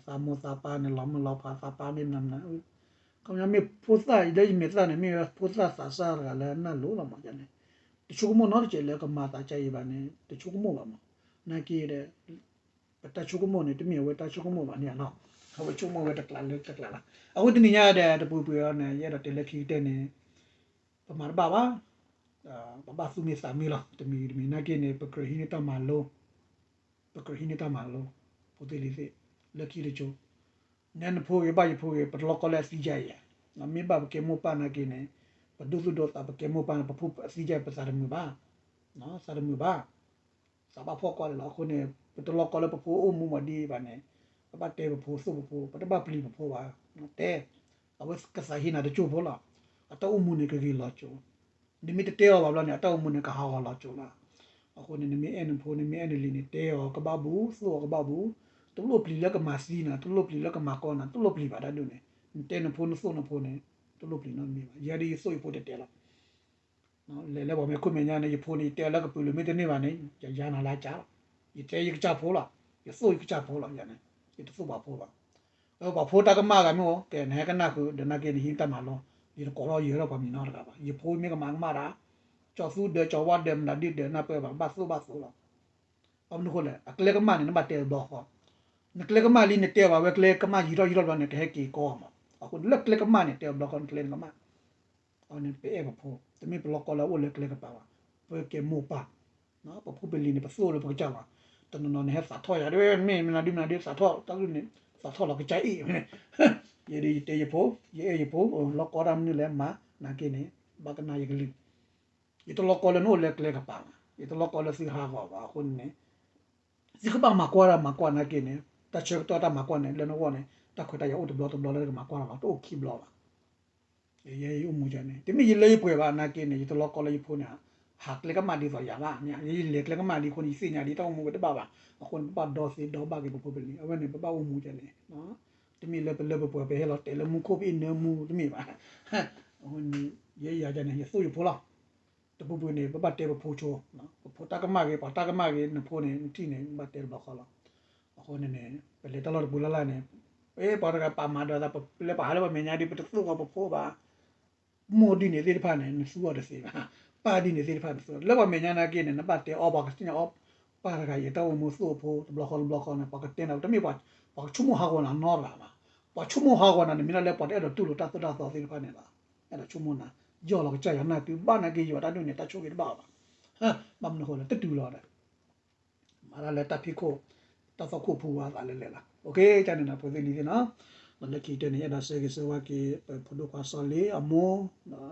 သးမိၢ်သးပၢ်န့ၣ် လီၤမုၢ်လီၤဖးသးပၢ်မ့ၢ်မနုၤမနုၤ, ခီပညီမ့ၢ်ဖိသၣ်လၢယမဲာ်သၣ်န့ၣ် မ့ၢ်ဝဲဖိသၣ်သးစၢ်တဂၤလၢနၢ်လိၤလီၤမးန့ၣ်, တဆိကမိၣ်နီတစဲးလၢကမၤသးကါအံၤဘၣ်န့ၣ် တဆိကမိၣ်ဘၣ်မး, နာ်က့ဒီး ပတၢ်ဆိကမိၣ်န့ၣ် တမ့ၢ်အဝဲတၢ်ဆိကမိၣ်ဘၣ်န့ၣ်လီၤ, အဝဲဆိကမိၣ်ဝဲတကျးလၢတကျးလီၤ, အဃိတနံၤညါဒီး တပူၤပှဲၤအီၤန့ၣ် ယအဲၣ်ဒိးတဲလၢခံကတၢၢ်န့ၣ် ပမၤတဘၣ်ဘၣ်, ပဘၣ်သူၣ်မံသးမံလီၤ, တမံၤတမံၤနာ်က့န့ၣ် ပကြၢးဟံးန့ၢ်တၢ်မၤလိ, ပကြၢးဟံးန့ၢ်တၢ်မၤလိ, ဖိသ့ၣ်လံၤသ့ၣ်, လၢခံတကၠိ, နဲနဖိဂ့ၤဘၣ်ယဖိဂ့ၤ ပတလီၢ်ကီလၢအသံယါအံၤ, မ့ၢ်ဘၣ်ပကဲမိၢ်ပၢ်နာ်က့န့ၣ်, ပဒိသူၣ်ဒိသးပကဲမိၢ်ပၢ်န့ၣ် ပဖိအသံယါအံၤ ပသးတမုာ်ဘၣ်, သးတမုာ်ဘၣ် သးဘၣ်ဖှီၣ်ကွၢ်လၢာ်လီၤ. အဃိန့ၣ် ပတလီၢ်ကီလၢပဖိအိၣ်မူမးဒ်အံၤဘၣ်န့ၣ်, ပဘၣ်တဲပဖိသိၣ်ပဖိ, ပတဘၣ်ပျံၤပဖိဘၣ်, တဲ, အဝဲကသးဟ့နၤတကၠိၢ်ဖိလီၤ. အတၢ်အိၣ်မူန့ၣ်ကဂ့ၤလီၤကၠိ, နမ့ၢ်တတဲအီၤဘၣ်ဘျီန့ၣ် အတၢ်အိၣ်မူန့ၣ်ကဟးဂီၤလီၤကၠိလီၤ. အဃိန့ၣ် နမ့ၢ်အဲၣ်နဖိ နမ့ၢ်အဲၣ်နလံၤန့ၣ် တဲအီၤကဘၣ်ဘူး, သိၣ်အီၤကဘၣ်ဘူး, တလိၣ်ပျံၤလၢကမၤသံနၤ, တလိၣ်ပျံၤလၢကမၤကီနၤ, တလိၣ်ပျံၤဘၣ်တၢ်ဒ်န့ၣ်, နတဲနဖိနသိၣ်နဖိန့ၣ်, တလိၣ်ပျံၤနီတမံၤဘၣ်. ယဲဒ်ယသိၣ်ယဖိတဲတဲလီၤ လဲၤလၢပှၤမဲာ်ခိၣ်မဲာ်ညါန့ၣ် ယဖိန့ၣ် ယတဲလၢကပုာ်လုာ်မ့ၢ်တန့ၢ်ဘၣ်န့ၣ် ယယါနၤလၢအကၢ်လီၤ. ယတဲယကစၢ်ဖိလီၤ. ယသိၣ်ယကစၢ်ဖိလီၤ. ယန့ၣ် ယတသိၣ်ပှၤဖိဘၣ်. ပှၤဖိတၢ်ကမၣ်ဂၤမ့ၢ်အိၣ် ကဲ နဟဲကနၣ်ဃုာ် ဒီးနာ်က့န့ၣ်ဟံးတၢ်မၤလိ, ယတကိးထီၣ်ယဲၤထီၣ်ပှၤမံၤနီတဂၤဘၣ်. ယဖိမ့ၢ်ကမၤကမၣ်တၢ်, ကၠီၤသူဒၢးကၠီၤဝါဒၢးမနုၤဒ်ဒၢးနၢ်ပၢၢ်ဘၣ် ဘၣ်သိၣ်ဘၣ်သိၣ်လီၤ. ဘၣ်မနုၤဃိလဲၣ် အကျဲကမၣ်န့ၣ် နဘၣ်တဲတဘျီဃီ, နကျဲကမၣ်လံ နတဲဘၣ်ဝဲကျဲကမၣ်ယံာ်ထီၣ်ယံာ်ထီၣ်တဘျီန့ၣ် ကဟဲက့ၤကီမး. အဃိန့ၣ် လၢကျဲကမၣ်န့ၣ် တဲတဘျီဃီ နကျဲနကမၣ် အဝဲန့ၣ် ပအဲၣ်ပဖိ, တမ့ၢ်ပလီၢ်ကီလၢအအိၣ်လၢကျဲကပၤဘၣ်. ပကဲမိၢ်ပၢ်, ပဖိပလံၤန့ၣ် ပသိၣ်လၢပကစၢ်လီၤ. တနီၤနီၤန့ၣ် ဟဲသးထီၣ်ယၤ တမ့ၢ်မနုၤဒ်မနုၤဒ် သးထီၣ်တၢ်ကလုၢ်န့ၣ် သးထီၣ်လီၤကစၢ်အံၤ. ယဲဒၣ်ယတဲယဖိ, ယအဲၣ်ယဖိ, လီၢ်ကီတၢ်မနုၤလဲၣ်မၤ, နာ်က့န့ၣ် ဘၣ်ကနၣ်ယကလုၢ်. ယတလီၢ်ကီလၢနအိၣ်လၢကျဲကပၤဘၣ်, ယတလီၢ်ကီလၢသုဟးဂီၤဘၣ်. အဃိန့ၣ် သုကဘၣ်မၤကွၢ်တၢ်မၤကွၢ်နာ်က့န့ၣ် တၢ်ဆၢကတီၢ်တၢ်မၤကွၢ်န့ၣ် လၢနဂီၢ်န့ၣ် တၢ်ခွဲးတၢ်ယာ်အိၣ်တဘျီတဘျီလၢနကမၤကွၢ်လီၤလီၤ တအိၣ်ခံဘျီဘၣ်. ယဲယအိၣ်မူကန့ၣ် တမ့ၢ်ယလၢယပှဲၤဘၣ်နာ်က့န့ၣ် ယတလီၢ်ကီလၢယဖိန့ၣ် ဟးကျဲကမၣ်ဒ်သိးယၤဘၣ်. ယလဲၤကျဲကမၣ်ဒ်အဃိန့ၣ် ယသ့ၣ်ညါဒ်တၢ်အိၣ်မူဝဲတဘၣ်ဘၣ်. အဃိန့ၣ် ပဘၣ်ဒီသ့ဒီဘၣ်က့ၤပဖိပလံၤ အဝဲန့ၣ် ပဘၣ်အိၣ်မူကန့ၣ် တမ့ၢ်လၢပလၢပပှဲၤ ပဟဲလီၤတဲာ်လၢမူခိၣ် ပအံၣ်နၢမူတမ့ၢ်ဘၣ်. အဃိန့ၣ် ယဲယၤကန့ၣ် ယသိၣ်ယဖိလီၤ. တပူၤပူၤန့ၣ် ပဘၣ်တဲပဖိဆိ, ပဖိတၢ်ကမၣ်ဂ့ၤ ပှၤတၢ်ကမၣ်ဂ့ၤ နဖိန့ၣ် နထံၣ်န့ၣ် နဘၣ်တဲတဘျီဃီလီၤ. အဃိန့ၣ်န့ၣ် ပလဲၤတၢ်လီၢ်တပူၤလၢ်လၢ်န့ၣ် ပှၤတဂၤပာ်မၤဒီးသး ပလဲၤပာ်ဟးလၢပှၤမဲာ်ညါဒ် ပတသူၣ်အီၤပဖိဘၣ်. မိၢ်ဒ်န့ၣ်သ့ၣ်တဖၣ်န့ၣ် နသူအီၤတသ့ဘၣ်. ပၢ်ဒ်န့ၣ်သ့ၣ်တဖၣ်နသူ လၢပှၤမဲာ်ညါနာ်က့န့ၣ် နဘၣ်တဲအီၤ ပှၤကသ့ၣ်ညါအီၤ ပၢ်တဂၤအံၤ တၢ်အိၣ်မူသိၣ်အဖိ တဘျီဃီတဘျီဃီန့ၣ် ပှၤကတဲနၤ တမ့ၢ်ပှၤ ပှၤကဆိကမိၣ်ဟးဂီၤနၤနီတဂၤဘၣ်. ပှၤဆိကမိၣ်ဟးဂီၤနၤန့ၣ် မ့ၢ်ဒၣ်လၢပှၤတအဲၣ်ဒိးတူၢ်လိာ်တၢ်သိၣ်တၢ်သီသ့ၣ်တဖၣ်န့ၣ်လီၤ. အဲၣ်ဒိးဆိကမိၣ်နၤ ယီၢ်လီၤကစၢ်ယွၤနၢ်တုၤဘၣ်နာ်က့ ယွၤတၢ်ဒုးန့ၣ် တၢ်ဆိၣ်ဂ့ၤတဘၣ်အီၤဘၣ်. ဘၣ်မနုၤဃိလဲၣ် တတုၤလီၤဒီး မၤတၢ်လၢတၢ်ဖံးခိၣ် တၢ်သီၣ်ခိၣ်ဖိဝဲအသးလဲၣ်လဲၣ်လီၤ. ကဲန့ၣ် ဖိသ့ၣ်လံၤသ့ၣ်နီၤ, ဒီးလၢခံကတၢၢ်န့ၣ် ယအဲၣ်ဒိးဆၢဂ့ၤဆၢဝါက့ၤ ပဖိဒိၣ်ခွါစီၤလ့အမိၢ်,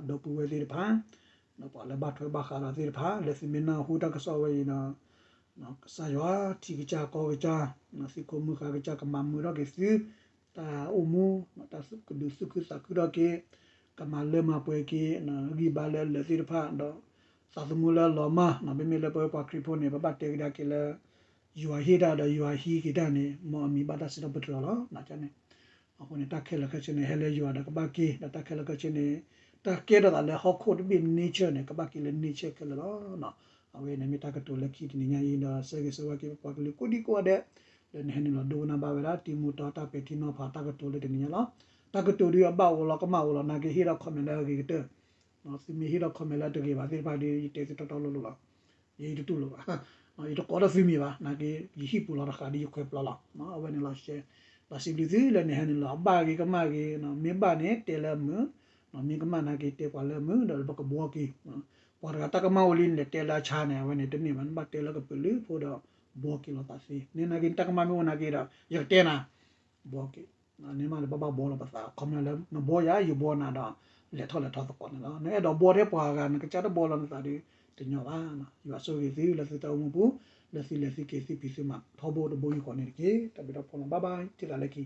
ဒီပုၢ်ဝဲၢ်သ့ၣ်တဖၣ်, ဒီးပှၤလၢဘၣ်ထွဲဘၣ်ဃးဒီးသ့ၣ်တဖၣ် လၢသုမ့ၢ်နၢ်ဟူတၢ်ကစီၣ်ဝဲအံၤဒီး ကစၢ်ယွၤထံၣ်ကစၢ်ကီကစၢ်, သုးခိၣ်မုၢ်ဃါကစၢ် ကမၤမုာ်ထီၣ်က့ၤသု တၢ်အိၣ်မူ, တၢ်ကဒုးသူၣ်ခုသးခုထီၣ်က့ၤ, ကမၤလၢမၤပှဲၤက့ၤ ဂံၢ်ဘါလၢအလၢာ်သ့ၣ်တဖၣ် ဒီးသးသမူလၢအလီၤမၢ်, မ့မ့ၢ်လၢပဝဲပှၤခရံာ်ဖိန့ၣ် ပဘၣ်တဲကဒါက့ၤလၢ ယွၤဟ့ၣ်တၢ်ဒီးယွၤဟံးက့ၤတၢ်န့ၣ် မ်အမံၤဘၣ်တၢ်စံးထီၣ်ပတြၢၤလီၤ. န့ၣ် အဃိန့ၣ် တၢ်ခဲလၢာ်ခဲဆ့န့ၣ် ဟဲလၢယွၤဒီးကဘၣ်က့ၤ ဒီးတၢ်ခဲလၢာ်ခဲဆ့န့ၣ် တၢ်ကဲထီၣ်သးလၢဟီၣ်ခိၣ်တဘ့ၣ် nature န့ၣ် ကဘၣ်က့ၤလၢ nature ခဲလၢာ်လီၤ. အဝဲန့ၣ်မ့ၢ်တၢ်ကတိၤလၢခံတနံၤညါအံၤ ဒီးဆၢဂ့ၤဆၢဝါက့ၤပပှၤကလုာ်ကိးဒံကိးဂၤဒဲး လၢနဟဲနုာ်လီၤဒိကနၣ်ဘၣ်ဝဲဒၣ် တံၤမူတီ တၢ်ပဲာ်ထံနီၤဖးတၢ်ကတိၤလၢတနံၤညါလီၤ. တၢ်ကတိၤဒုးအဘၣ်အိၣ်လီၤကမၣ်အိၣ်လီၤ နာ်က့ဟ့ၣ်ဒီး comment လၢအဂ့ၤကတၢၢ် သုမ့ၢ်ဟ့ၣ်ဒီး comment လၢတဂ့ၤဘၣ်သ့ၣ်တဖၣ်ဒီး ယတဲသုတီတီလိၤလိၤလီၤ. ယတတူၢ်လိာ်ဘၣ်, ယတကိးဒီးသုမံၤဘၣ်, နာ်က့ ယဟံၣ်ပူၤလီၤတဃာ်ဒီးယခွဲးပျီလီၤ. အဝဲန့ၣ်လီၤ ရှဲ ဘၣ်စံးဘျုးသုလၢနဟဲနုာ်လီၤ အဘၣ်ဂ့ၤကမၣ်ဂ့ၤ, မ့ၢ်ဘၣ်န့ၣ် တဲလၢမုာ်, မ့ၢ်ကမၣ်နာ်က့ တဲပှၤလၢမုာ် ဒီးပကဘှီက့ၤ. ပှၤတဂၤတၢ်ကမၣ်အိၣ်လံ နလဲၤတဲလၢအဆါန့ၣ် အဝဲန့ၣ်တန့ၢ်ဘၣ်, နဘၣ်တဲလၢကပၢၤလုဖိဒီး ဘှီက့ၤလီၤသးသ့. န့ၣ်နာ်က့ နတၢ်ကမၣ်မ့ၢ်အိၣ်နာ်က့ဒီး ယကတဲနၤ ဘှီက့ၤ, န့ၣ်မးလၢပဘၣ်ဘှီလီၤပသး comment လၢနဘှီယၤ ယဘှီနၤဒီး လဲၤထီၣ်လဲၤထီသကိးန့ၣ်လီၤ. နအဲၣ်ဒိးဘှီထဲပှၤဂၤ နကစၢ်တဘှီလီၤနသးဒီး တညီဘၣ်. ယွၤဆိၣ်ဂ့ၤသုလၢသုတၢ်အိၣ်မူပူၤ, လၢသုလဲၤသုက့ၤသုဖံးသုမၤထီဘိတဘိယူၢ်ဃီန့ၣ်တက့ၢ်. တၢ်ဘျုးတၢ်ဖှိၣ်လီၤ bye bye ထံၣ်သးလၢခံ